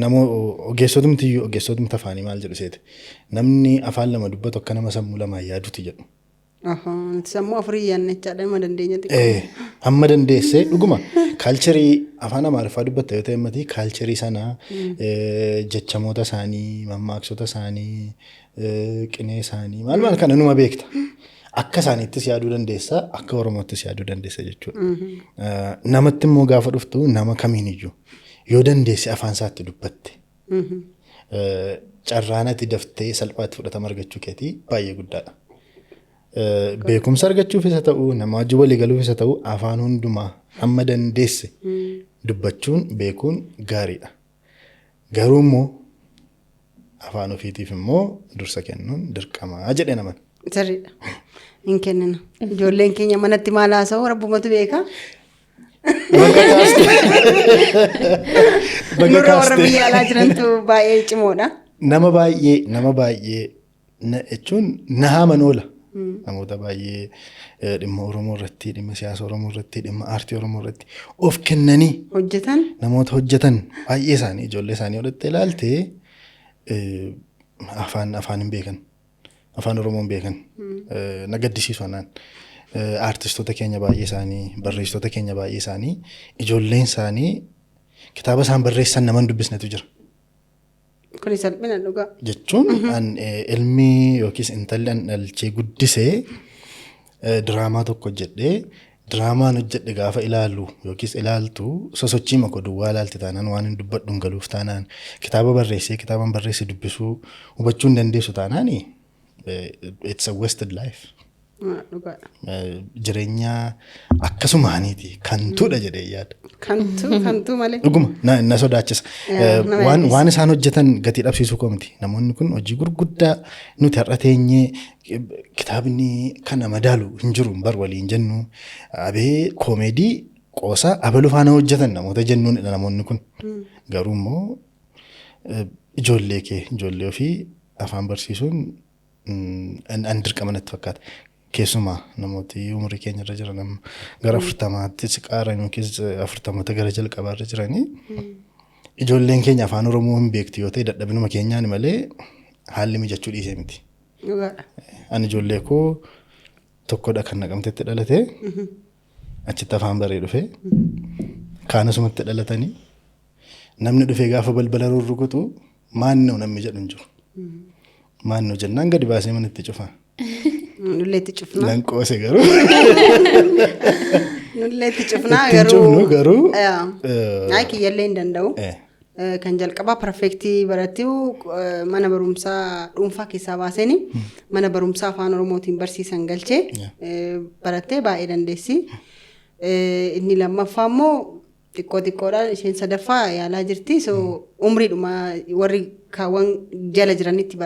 Namoo ogeessotumti iyyuu, ogeessotumti afaanii maal jedhu seete, namni afaan lama dubbatu akka nama sammuu lamaan yaaduti jedhu. Sammuu afurii yaadna jechaadha nama dandeenya xiqqoo. Hamma dandeessee dhuguma culture afaan Amaariffaa dubbatta yoo ta'e matii culture sanaa, jechamoota isaanii, mammaaksota isaanii, qinee isaanii, maal maal kana numa beekta. Akka isaaniittis yaaduu dandeessa, akka Oromoottis yaaduu dandeessa jechuudha. Namatti immoo gaafa dhuftu nama kamiin iyyuu yoo dandeesse afaan isaatti dubbatte carraan ati daftee salphaatti fudhatama argachuu keetii baay'ee guddaadha. Beekumsa argachuuf isa ta'u, nama wajjin walii galuuf isa ta'u, afaan hundumaa hamma dandeesse dubbachuun beekuun gaariidha. Garuu immoo afaan ofiitiif immoo dursa kennuun dirqamaa jedhe naman. Sirriidha. Hin kennina. Ijoolleen keenya manatti maal haasa'u rabbumatu beeka. Baga kaaste. Baga Nurra warra kaaste. biyya alaa jirantu baay'ee cimoodha. Nama baay'ee jechuun na haaman oola. Namoota baay'ee dhimma Oromoo irratti, dhimma siyaasa Oromoo irratti, dhimma aartii Oromoo irratti of kennanii hojjetan. Namoota hojjetan baay'ee isaanii ijoollee isaanii walitti ilaalte afaan hin beekan. Afaan Oromoo hin beekan. Na gaddisiisu anaan. Aartistoota keenya baay'ee isaanii, barreessitoota keenya baay'ee isaanii, ijoolleen isaanii kitaaba isaan barreessan nama hin dubbisnetu jira. Kuni salphina dhugaa. Jechuun an ilmi yookiis intalli an dhalchee guddisee diraamaa tokko hojjedhee, diraamaan hojjedhe gaafa ilaalu yookiis ilaaltu, sosochii mako duwwaa ilaalti taanaan, waan hin dubbadhu hin galuuf taanaan, kitaaba barreessee kitaaba barreesse dubbisuu hubachuu hin dandeessu taanaan, it's a wasted life. Dhugaadha. Jireenya akkasumaaniiti kantuudha jedhee yaada. Kantuu kantuu malee. Dhuguma na sodaachisa. Nama Waan yaaddessa. waan isaan hojjetan gatii dhabsiisuu koo miti. Namoonni kun hojii gurguddaa nuti har'a teenyee kitaabni kana madaalu hin jiru bar waliin jennu, abee koomeedii qoosaa abalu faana hojjetan namoota jennuunidha namoonni kun. Garuu immoo ijoollee kee, ijoollee ofii afaan barsiisuun an dirqama natti fakkaata. Keessumaa namooti umurii keenya irra jiran, amma gara 40tti siqaaran yookiis 40oota gara jalqabaarra jiranii, ijoolleen keenya afaan Oromoo hin beektu yoo ta'e dadhabinuma keenyaan malee haalli mijachuu dhiisee miti. Dhugaadha. Ani ijoollee koo tokkodha kan Naqamtetti dhalate, achitti afaan baree dhufe. Kaan asumatti dhalatanii, namni dhufee gaafa balbala rurrukutu maannoo namni jedhu hin jiru. Maannoo jennaan gadi baasee manatti cufa. Nullee itti cufnaa. Nan qoose garuu. Nullee itti cufnaa Ittiin garuu. cufnu garuu. Ay, kiyyallee hin danda'u. Kan jalqabaa perfect barattuu mana barumsaa dhuunfaa keessaa baasanii mana barumsaa afaan Oromootiin barsiisan galchee barattee baay'ee dandeessi. Inni lammaffaa immoo xiqqoo xiqqoodhaan, isheen sadaffaa yaalaa jirti. So umriidhuma warri kaawwan jala jiranitti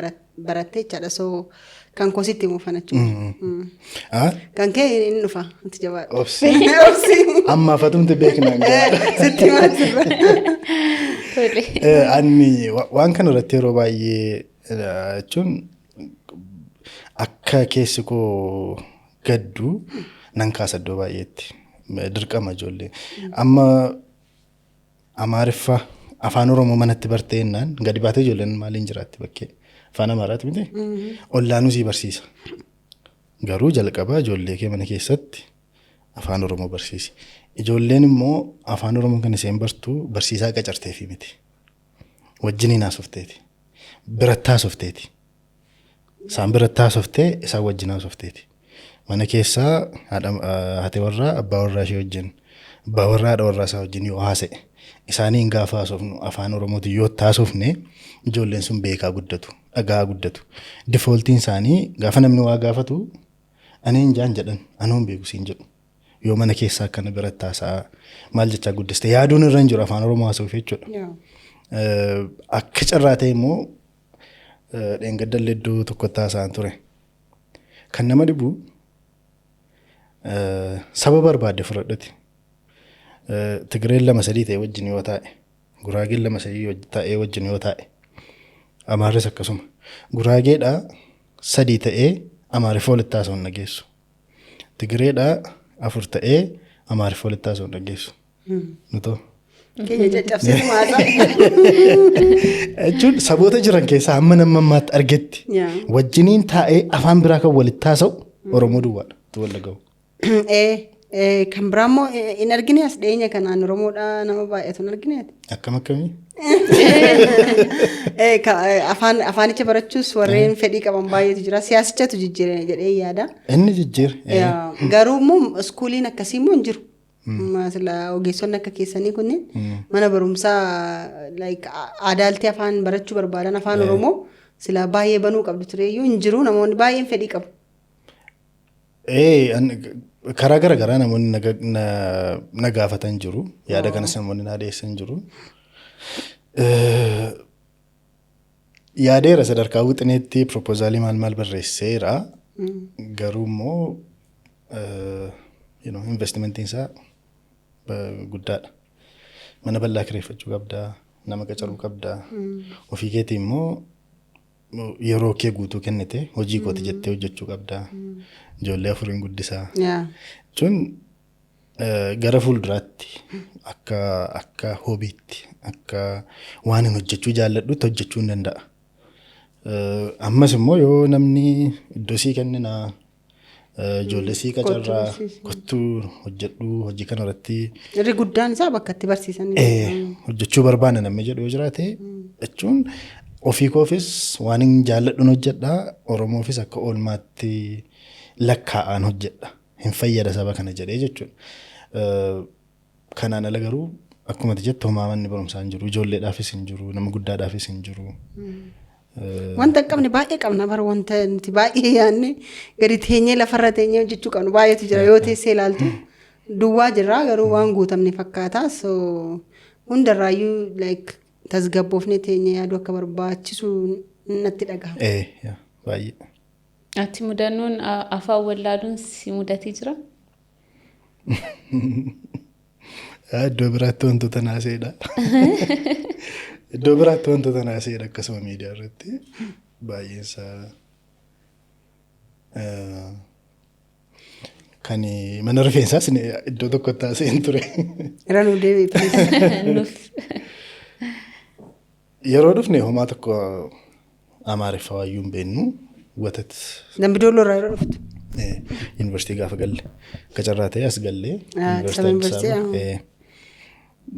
baratte jechaadha. So kan kositti himu fanachuudha. Kan kee inni dhufa. Itti jabaadha. Obsi. Obsi. Amma afatumti beeknaan gahaadha. Sitti himaa jirra. Tole. Ani waan kana irratti yeroo baay'ee jechuun akka keessi koo gaddu nan kaasa iddoo baay'eetti. Dirqama ijoollee. Amma Amaariffa afaan Oromoo manatti bartee jennaan gadi baatee ijoolleen maaliin jiraatti bakkee? Afaan Amaaraati miti? Ollaanuu sii barsiisa. Garuu jalqaba ijoollee kee mana keessatti afaan Oromoo barsiisi. Ijoolleen immoo afaan Oromoo kan isheen bartu barsiisaa qacarteefi miti. Wajjiniin haasofteeti. Biratti haasofteeti. Isaan biratti haasoftee, isaan wajjin haasofteeti. Mana keessaa haadha haati warraa abbaa warraa ishee wajjin, abbaa warraa haadha warraa isaa wajjin yoo haasa'e, isaaniin gaafa haasofnu afaan Oromootiin yoo itti haasofne, ijoolleen sun beekaa guddatu, dhagaa guddatu. Defaultiin isaanii gaafa namni waa gaafatu ani hin jaan jedhan, anoo hin beeku siin jedhu. Yoo mana keessaa akkana biratti haasa'aa maal jechaa guddiste, yaaduun irra hin jiru afaan Oromoo haasa'uuf jechuudha. Akka carraa ta'e immoo dheengaddallee iddoo tokkotti haasa'an ture. Kan nama dhibu saba barbaadde fudhadhuti. Tigireen lama sadii ta'e wajjin yoo taa'e, Guraageen lama sadii ta'ee wajjin yoo taa'e, Amaarris akkasuma. Guraageedhaa sadii ta'ee Amaariffa walitti haasa'uun dhageessu. Tigireedhaa afur ta'ee Amaariffa walitti haasa'uun dhageessu. Nutoo. Keenya caccabsiitu maasaa. Jechuun saboota jiran keessaa hamma nama ammaatti argetti wajjiniin taa'ee afaan biraa kan walitti haasa'u Oromoo duwwaadha. Wallaga'u. Kan biraa immoo hin argine, as dhiyeenya kanaan Oromoodha nama baay'atu hin argine ati? Akkam akkamii? Afaan afaanicha barachuus warreen fedhii qaban baay'eetu jira. Siyaasichatu jijjiire jedhee yaada. Inni jijjiire. Garuu immoo schooliin akkasii immoo hin jiru. Sila ogeessonni akka keessanii kunneen mana barumsaa like aadaaltii afaan barachuu barbaadan afaan Oromoo sila baay'ee banuu qabdu tureyyuu, hin jiru, namoonni baay'een fedhii qabu. Karaa gara garaa namoonni na gaafatan jiru. Yaada kanas namoonni na dhiyeessan jiru. Yaadeera, sadarkaa wixineetti proposalii maal maal barreesseera. Garuu immoo investimentiin isaa guddaadha. Mana bal'aa kireeffachuu qabdaa, nama qacaruu qabdaa. Ofii keetii immoo yeroo kee guutuu kennite hojii kooti jettee hojjechuu qabdaa. Ijoollee afuriin guddisaa. Jechuun gara fuulduraatti akka hobiitti, akka waan hin hojjechuu jaalladhutti hojjechuu hin danda'a. Ammas immoo yoo namni iddoo sii kenninaa, ijoollee sii qacarraa, kottuu hojjedhuu hojii kana irratti. Irri guddaan isaa bakka itti barsiisan. Hojjechuu barbaanna namni jedhu yoo jiraate, jechuun ofii koofis waan hin jaalladhuun hojjedhaa, Oromoofis akka oolmaatti lakkaa'aan hojjedha. Hin fayyada saba kana jedhee jechuudha. Kanaan ala garuu akkuma ati jettu homaa manni barumsaa hin jiru. Ijoolleedhaafis hin jiru, nama guddaadhaafis hin jiru. Wanta hin qabne baay'ee qabna bara, wanta nuti baay'ee yaadne gadi teenyee lafarra teenyee hojjechuu qabnu baay'eetu jira. Yoo teessee ilaaltu duwwaa jirra, garuu waan guutamne fakkaata. So hundarraayyuu like tasgabboofnee teenyee yaaduu akka barbaachisu natti dhagahama. Baay'ee. Ati mudannoon afaan wallaaluun si mudatee jira? Iddoo biraatti wantoota naaseedha. Iddoo biraatti wantoota naaseedha akkasuma miidiyaa irratti baay'een isaa kan mana rifeensaas iddoo tokkotti haasa'een ture. Irra nuu deebi'i, please. Nuuf. Yeroo dhufne homaa tokko Amaariffaa waayyuu hin beeknu. Watat Dambidolloo irraa yeroo dhuftu. Yuunivarsiitii gaafa galle akka carraa ta'e as gallee. Addis Ababa Yuunivarsiitii Addis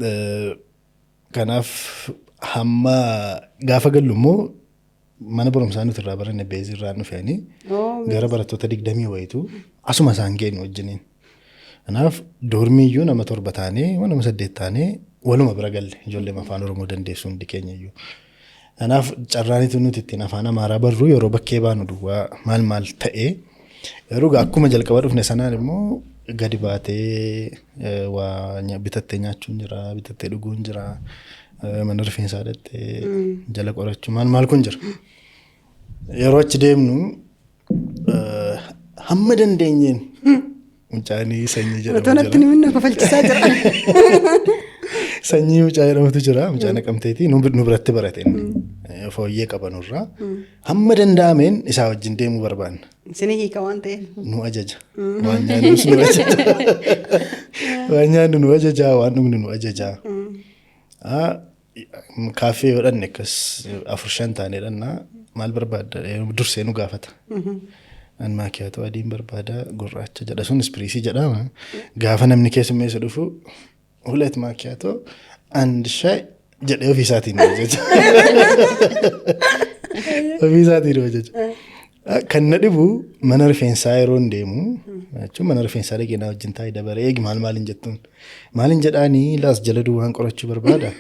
Ababa. Kanaaf hamma gaafa gallu immoo mana barumsaa nuti irraa baranne beezii irraa dhufanii gara barattoota 20 wayitu asuma isaan geenyu wajjiniin. Kanaaf doormiiyyuu nama torba taanee, nama saddeet taanee waluma bira galle, ijoollee afaan Oromoo dandeessu hundi keenya iyyuu. Kanaaf carraanitu nuti ittiin afaan Amaaraa barru yeroo bakkee baanu duwwaa maal maal ta'ee, garuu akkuma jalqaba dhufne sanaan immoo gadi baatee waa bitattee nyaachuun jira, bitattee dhuguun jira, mana rifeensaa dhattee jala qorachuu maal maal kun jira. Yeroo achi deemnu hamma dandeenyeen mucaanii Sanyii jedhamu Otoo natti jira. ni kofalchisaa jira. Sanyii mucaa jedhamutu jira. Mucaa Naqamteetii nu biratti barate inni. Fooyyee qaba nurraa. Hamma danda'ameen isaa wajjin deemuu barbaanna. Isin hiika waan ta'eef. Nu ajaja. Waan nyaannus nu ajaja. Waan nyaannu nu ajaja, waan dhugnu nu ajaja. Kaaffee yoo dhanne akkas afur shan taanee dhannaa, maal barbaadda dursee nu gaafata. An maakiyaatoo adiin barbaada, gurraacha jedha, sun ispiriisii jedhama. Gaafa namni keessummeessa dhufu ሁለት ማኪያቶ አንድ ሻይ jedhee ofii isaatiin nu ajaja. Ofii isaatiin nu ajaja. Kan na dhibu mana rifeensaa yeroo hin deemu jechuun mana rifeensaa dhaqee naa wajjin taa'ee dabaree eegi maal maaliin jettuun. Maaliin jedhaanii laas jala duwwaan qorachuu barbaada.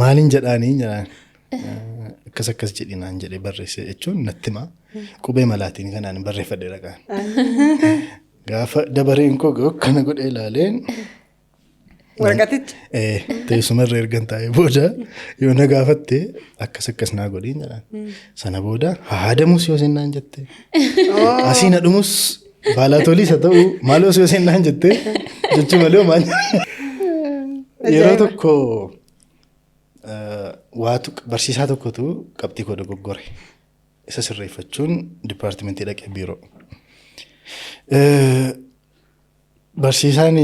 Maaliin jedhaanii jedhaan. Akkas akkas jedhi naan jedhee barreesse jechuun natti himaa. Qubee malaatiin kanaan barreeffadhe dhaqaan. Gaafa dabareen koo ga'u akkana godhee ilaaleen Waraqaticha. Teessuma irra ergan taa'ee booda yoo na gaafatte akkas akkas naa godhiin jedhaan. Sana booda haadamus yoo sennaan jette. Asii na dhumus baalaatoliis haa ta'u maaloo yoo sennaan jette jechuu malee maal. Yeroo tokko waatu barsiisaa tokkotu qabxii koo dogoggore. Isa sirreeffachuun dipaartimentii dhaqee biiroo. Barsiisaan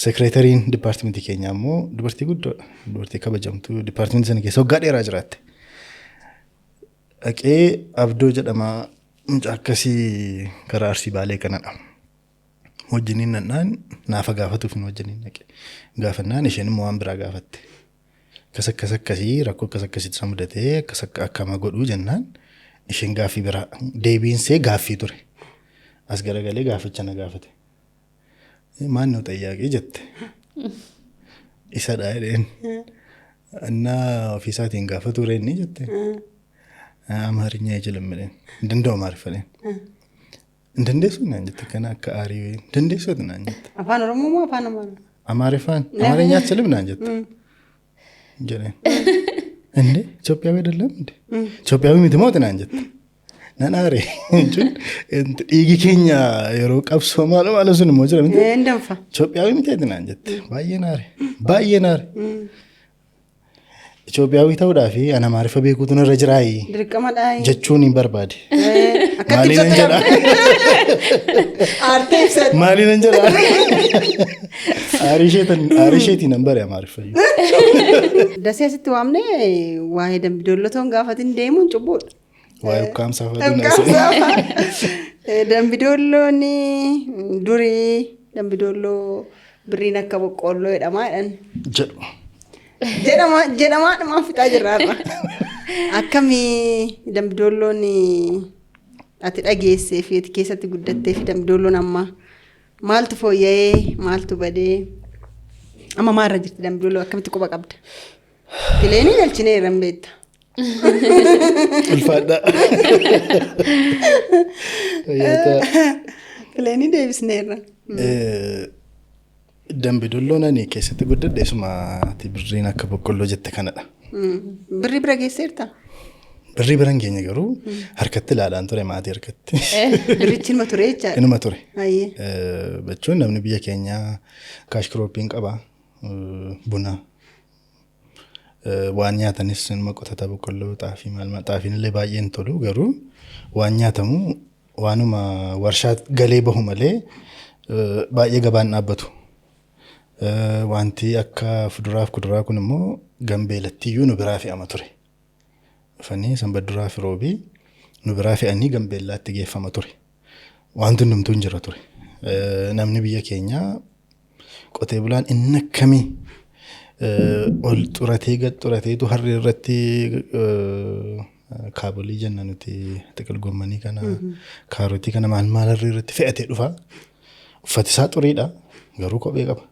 sekireetariin dipaartimentii keenyaa immoo dubartii guddoodha. Dubartii kabajamtuu dipaartimentii sana keessa waggaa dheeraa jiraatte. Dhaqee Abdoo jedhama, mucaa akkasii karaa Arsii Baalee kanadha. Wajjiniin nannaan naafa gaafatuuf nu wajjiniin dhaqe. Gaafannaan isheen immoo waan biraa gaafatte. Akkas akkas akkasii rakkoo akkas akkasitti isa mudatee akkas akka akkama godhuu jennaan isheen gaaffii biraa deebiinsee gaaffii ture. As garagalee gaafficha na gaafate. Maal nu xayyaaqee jette. Isadha jedheen. Innaa ofiisaatiin gaafatu reenni jette. አማርኛ አይችልም jedheen. Hin danda'u Amaariffa jedheen. Hin dandeessu naan jette, kana akka aarii wayii. Hin dandeessu naan jette. Afaan Oromoo moo afaan Amaaraa? Amaariffaan አማርኛ አትችልም naan jette. Jedheen. እንዴ ኢትዮጵያዊ አይደለም እንዴ? ኢትዮጵያዊ miti moo naan jette. Nan aare jechuun dhiigi keenya yeroo qabsoo maaloo maaloo sun immoo jira miti. Hin danfa. Itoophiyaawii miti ati naan jette. Baay'een aare. Baay'een aare. Itoophiyaawii ta'uudhaa fi ana Amaariffa beekuutu narra jiraayi Dirqama dhaayi. jechuun hin barbaade. Akkatti Maaliin ibsatu jedha? Aartee ibsatu. Maaliin hin jedha? Aarii isheetiin nan bare Amaariffa. Dasee asitti waamne waa'ee Dambidolloo gaafatin deemuun cubbuudha. Waa'ee ukkaamsaa fa'aa. Dambidoolloon durii Dambidolloo birriin akka boqqoolloo jedhamaa jedhan. Jedhu. Jedhama jedhamaa dhumaan fixaa jirra har'a. Akkamii Dambidoolloon ati dhageessee fi ati keessatti guddattee fi Dambidoolloon amma maaltu fooyya'ee, maaltu badee, amma maalirra jirti Dambidolloo, akkamitti quba qabda? Pileenii galchinee irra hin beekta. Ulfaadha. Fayyaa. Pileenii deebisneerra. Dambidolloon ani keessatti guddadhe isuma ati birriin akka boqqolloo jette kanadha. Birrii bira geesseerta? Birrii bira hin geenye, garuu harkatti ilaalaan ture, maatii harkatti. Birrichi inuma ture jechaadha. Inuma ture. Ayyee. Jechuun namni biyya keenyaa cash cropiin qaba. Buna. Waan nyaatanis inuma qotata, boqqolloo, xaafii, maal maal. Xaafiin illee baay'ee hin tolu, garuu waan nyaatamu waanuma warshaa galee bahu malee baay'ee gabaan dhaabbatu. Wanti akka fuduraaf kuduraa kun immoo Gambeelattiyyuu nu biraa fe'ama ture. Dhufanii sanbata duraa fi roobii nu biraa fe'anii Gambeellaatti geeffama ture. Wanti hundumtuu hin jira ture. Namni biyya keenyaa qotee bulaan inni akkamii ol xuratee gad xurateetu harree irratti kaabolii jenna nuti, xiqil gommanii kana, kaarotii kana, maal maal harree irratti fe'atee dhufa. Uffati isaa xuriidha, garuu kophee qaba.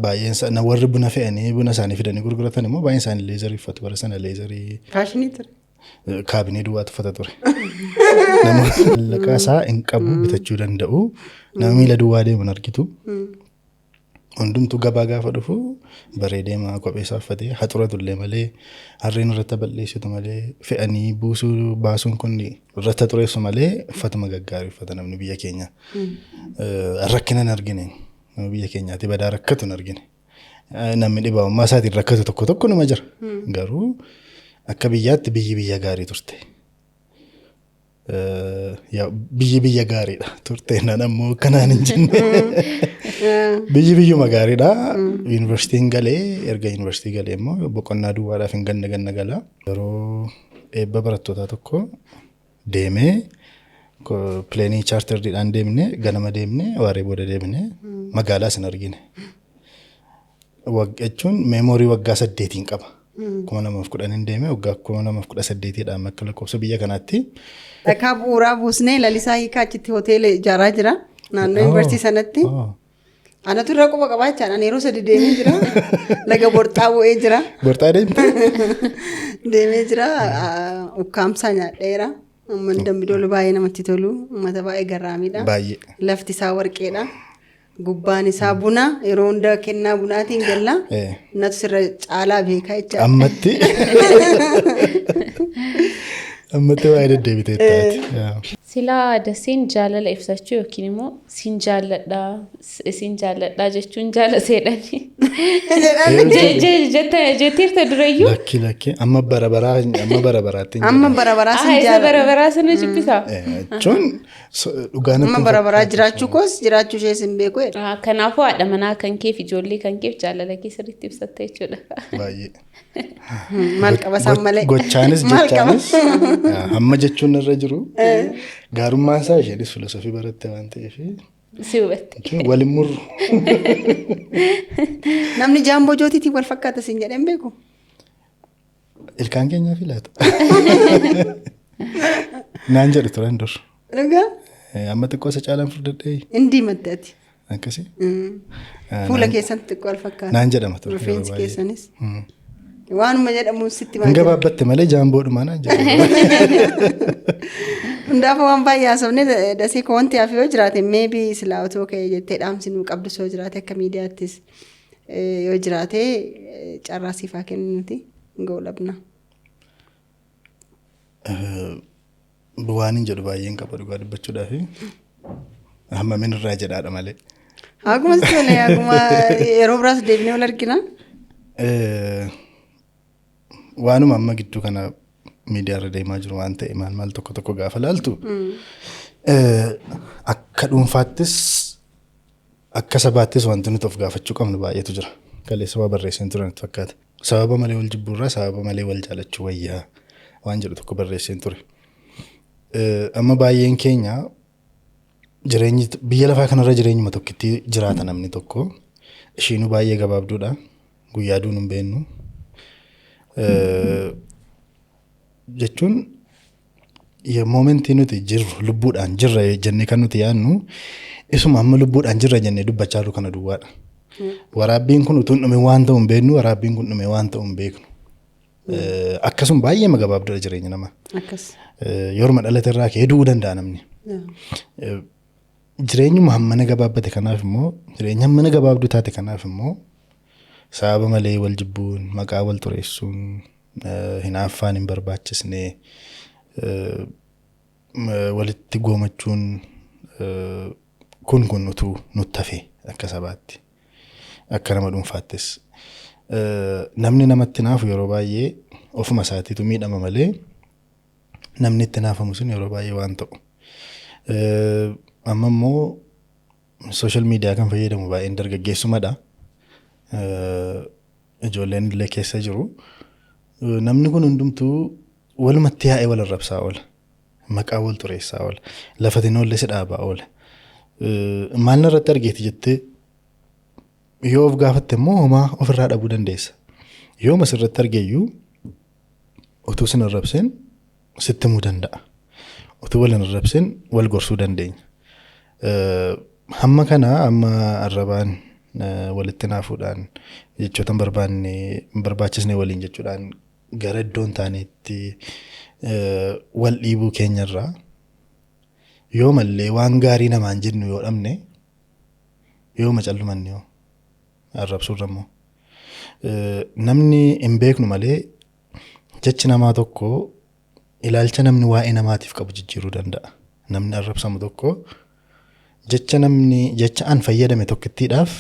Baay'een isaa na warri buna fe'anii buna isaanii fidanii gurguratan immoo baay'een isaanii leatherii uffatu, bara sana leatherii. Faashinii ture. Kaabinee duwwaatu uffata ture. Nama maallaqaa isaa hin qabu bitachuu danda'u. Nama miila duwwaa deemu hin argitu. Hundumtuu gabaa gaafa dhufu bareedee maa kophee isaa uffatee haxuratullee malee, harreen irratti balleessitu malee, fe'anii buusuu baasuun kun irratti haxureessu malee, uffatuma gaggaarii uffata namni biyya keenya. Rakkina hin argine. Nama biyya keenyaatti badaa rakkatu hin argine. Namni dhibaa'ummaa isaatiin rakkatu tokko tokko numa jira. Garuu akka biyyaatti biyyi biyya gaarii turte. Biyyi biyya gaariidha turte nan ammoo akkanaan hin jenne. Biyyi biyyuma gaariidha. Yuunivarsiitiin galee, erga yuunivarsiitii galee immoo boqonnaa duwwaadhaaf hin ganna ganna gala. Yeroo eebba barattootaa tokko deemee, pileenii charterdiidhaan deemne, ganama deemne, waaree booda deemne, magaalaas hin argine. Jechuun memory waggaa 8n qaba. 2010n deeme, waggaa 2018dhaan akka lakkoofsa biyya kanaatti. Dhakaa bu'uuraa buusnee Lalisaa Hiikaa achitti hoteela ijaaraa jira. Naannoo yuunivarsiitii sanatti. Anatu irra quba qabaachaa, ani yeroo sadi deemee jira. Laga Borxaa bu'ee jira. Borxaa deemte? Deemee jira. Ukkaamsaa nyaadheera. Uummanni Dambidooloo baay'ee namatti tolu. Uummata baay'ee garraamiidha. Baay'ee. Lafti isaa warqeedha. Gubbaan isaa buna, yeroo hunda kennaa bunaatiin galla. Natu sirra caalaa beekaa jechaadha. Ammatti. Ammatti waa'ee deddeebitee taate. Silaa Daseen jaalala ibsachuu yookiin immoo siin jaalladhaa jechuun jaalaseedhani. Jetteerta durayyuu. Lakki, lakki, amma bara baraa, amma bara baraatti hin Amma bara baraa Ah, sin isa jaalladha. bara baraa sana jibbisaa. Jechuun dhugaa natti Amma hin bara baraa fakkaatu. Jiraachuu koos jiraachuu ishees hin beeku jedha. Ah, kanaafuu haadha manaa kan keef, ijoollee kan keef jaalala kee sirriitti ibsatta jechuudha. Baay'ee. Maal qaba isaan malee? Gochaanis Maal qaba? jechaanis hamma jechuun irra jiru gaarummaan isaa isheenis filosofii baratte waan ta'eef Si hubatte. Jechuun waliin murru. Namni jaamboo jootiitiin wal fakkaata siin jedheen beeku. Ilkaan keenyaa fi laata? Naan jedhu turan dur. Dhugaa? Amma xiqqoo isa caalaan furdadhee. Hin diimatte ati. Akkasii. Fuula keessan xiqqoo wal fakkaata. Naan jedhama ture yeroo Rifeensi baay'ee. keessanis. Waanuma jedhamu sitti Hin maal jedhama. gabaabbatte malee jaamboodhuma naan jedhama. Hundaafuu waan baay'ee haasofne. Dasee koo, wanti hafe yoo jiraate, maybe silaa otoo ka'ee jettee dhaamsi nuu qabdu yoo jiraate, akka miidiyaattis yoo jiraate, carraa siifaa kennu, nuti goolabna. Waan hin jedhu baay'een qaba dhugaa dubbachuudhaafi. Hammamin irraa jedhaadha malee. Akkuma sitti tole, akkuma yeroo biraas deebinee wal argina. Waanuma amma gidduu kana miidiyaarra deemaa jiru waan ta'e maal maal tokko tokko gaafa laaltu, akka dhuunfaattis akka sabaattis wanti nuti of gaafachuu qabnu baay'eetu jira. Kaleessa waa barreesseen ture natti fakkaata. Sababa malee wal jibbuurraa sababa malee wal jaalachuu wayyaa waan jedhu tokko barreesseen ture. Amma baay'een keenya jireenyi biyya lafaa kanarra jireenyuma tokkitti jiraata namni tokko. Ishiinuu baay'ee gabaabduudha. Guyyaa duun hin beeknu. Jechuun momentii nuti jirru lubbuudhaan jirra jennee kan nuti yaadnu isuma amma lubbuudhaan jirra jennee dubbachaa jirru kana duwwaadha. Waraabbiin kun utuu hin dhumin waan ta'u hin beeknu, waraabbiin kun dhume waan ta'u hin beeknu. Akkasuma baay'ee gabaabduudha jireenya namaa. Akkas. Yeruma dhalate irraa ka'ee du'uu danda'a namni. Jireenyuma hammana gabaabbate kanaaf immoo, jireenya hammana gabaabduu taate kanaaf immoo, sababa malee wal jibbuun, maqaa wal xureessuun, hinaaffaan hin barbaachisne, walitti goomachuun kun utuu nutti hafe akka sabaatti, akka nama dhuunfaattis. Namni namatti naafu yeroo baay'ee ofuma isaatiitu miidhama malee namni itti naafamu sun yeroo baay'ee waan ta'u. Amma immoo social media kan fayyadamu baay'een dargaggeessumadha. Ijoolleen illee keessa jiru. Namni kun hundumtuu walumatti yaa'ee wal arrabsaa oola. Maqaa wal xureessaa oola. Lafa xinoollee si dhaabaa oola. Maal narratti argeeti jettee yoo of gaafatte immoo homaa ofirraa dhabuu dandeessa. Yooma sirratti argeeyyuu utuu sin arrabseen sitti himuu danda'a. Utuu wal hin arrabseen wal gorsuu dandeenya. Hamma kana amma arrabaan walitti naafuudhaan, jechoota hin barbaanne, hin barbaachisne waliin jechuudhaan gara iddoo hin taanetti wal dhiibuu keenyarraa, yoo mallee waan gaarii namaan jennu yoo dhabne, yooma callumanne yoo arrabsuurra immoo, namni hin beeknu malee jechi namaa tokko ilaalcha namni waa'ee namaatiif qabu jijjiiruu danda'a. Namni arrabsamu tokko jecha namni jecha an fayyadame tokkittiidhaaf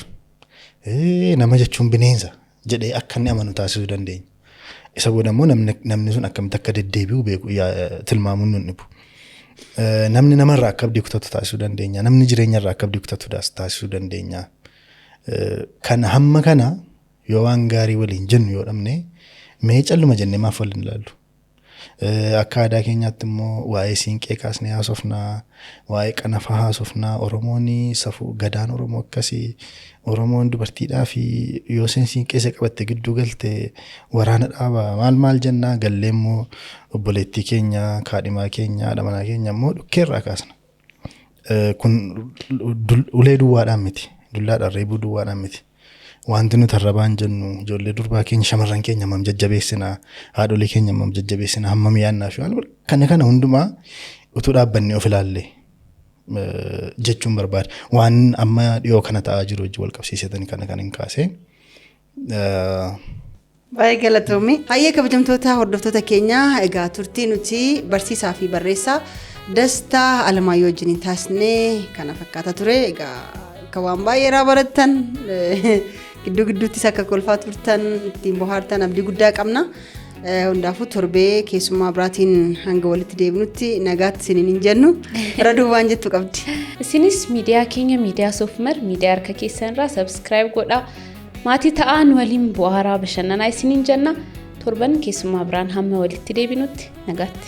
nama jechuun bineensa jedhee akka inni amanu taasisuu dandeenya. Isa booda immoo namni sun akkamitti akka deddeebi'u beeku tilmaamuun nun dhibu. Namni namarraa akka abdii kutatu taasisuu dandeenya. Namni jireenyarraa akka abdii kutatu taasisuu dandeenya. Kana hamma kana yoo waan gaarii waliin jennu yoo dhabne, mee calluma jennee maaf waliin ilaallu? Akka aadaa keenyaatti immoo waa'ee siinqee kaasnee haasofnaa, waa'ee qanafaa haasofnaa, Oromoon safuu, gadaan Oromoo akkasii, Oromoon dubartiidhaa fi yoo isheen siinqee ishee qabatte gidduu galte waraana dhaaba maal maal jennaa, gallee immoo obboleettii keenya, kaadhimaa keenya, haadha manaa keenya immoo dhukkeerraa kaasna. Kun ulee duwwaadhaan miti, dullaadhaan reebuu duwwaadhaan miti. Wanti nuti arrabaan jennu ijoollee durbaa keenya, shamarran keenya hammam jajjabeessinaa, haadholii keenya hammam jajjabeessinaa, hammam yaadnaa fi waan kana kana hundumaa utuu dhaabbannee of ilaalle jechuun barbaada. Waan amma dhiyoo kana ta'aa jiru wajjin wal qabsiisetanii kana kan hin kaasee. Baay'ee galatoomi. Hayyee, kabajamtoota hordoftoota keenyaa, egaa turtii nuti barsiisaa fi barreessaa Dastaa Alamaayyoo wajjin taasisnee kana fakkaata ture. Egaa akka waan baay'ee irraa barattan, gidduu gidduuttis akka kolfaa turtan, ittiin bohaartan abdii guddaa qabna. Hundaafuu torbee keessummaa biraatiin hanga walitti deebinutti nagaatti isiniin hin jennu. Irra duubaan jettu qabdi. Isinis miidiyaa keenya, miidiyaa Soofumar miidiyaa harka keessan irraa subscribe godhaa. Maatii ta'aan waliin bu'aaraa bashannanaa isiniin jenna. Torban keessummaa biraan hamma walitti deebinutti nagaatti.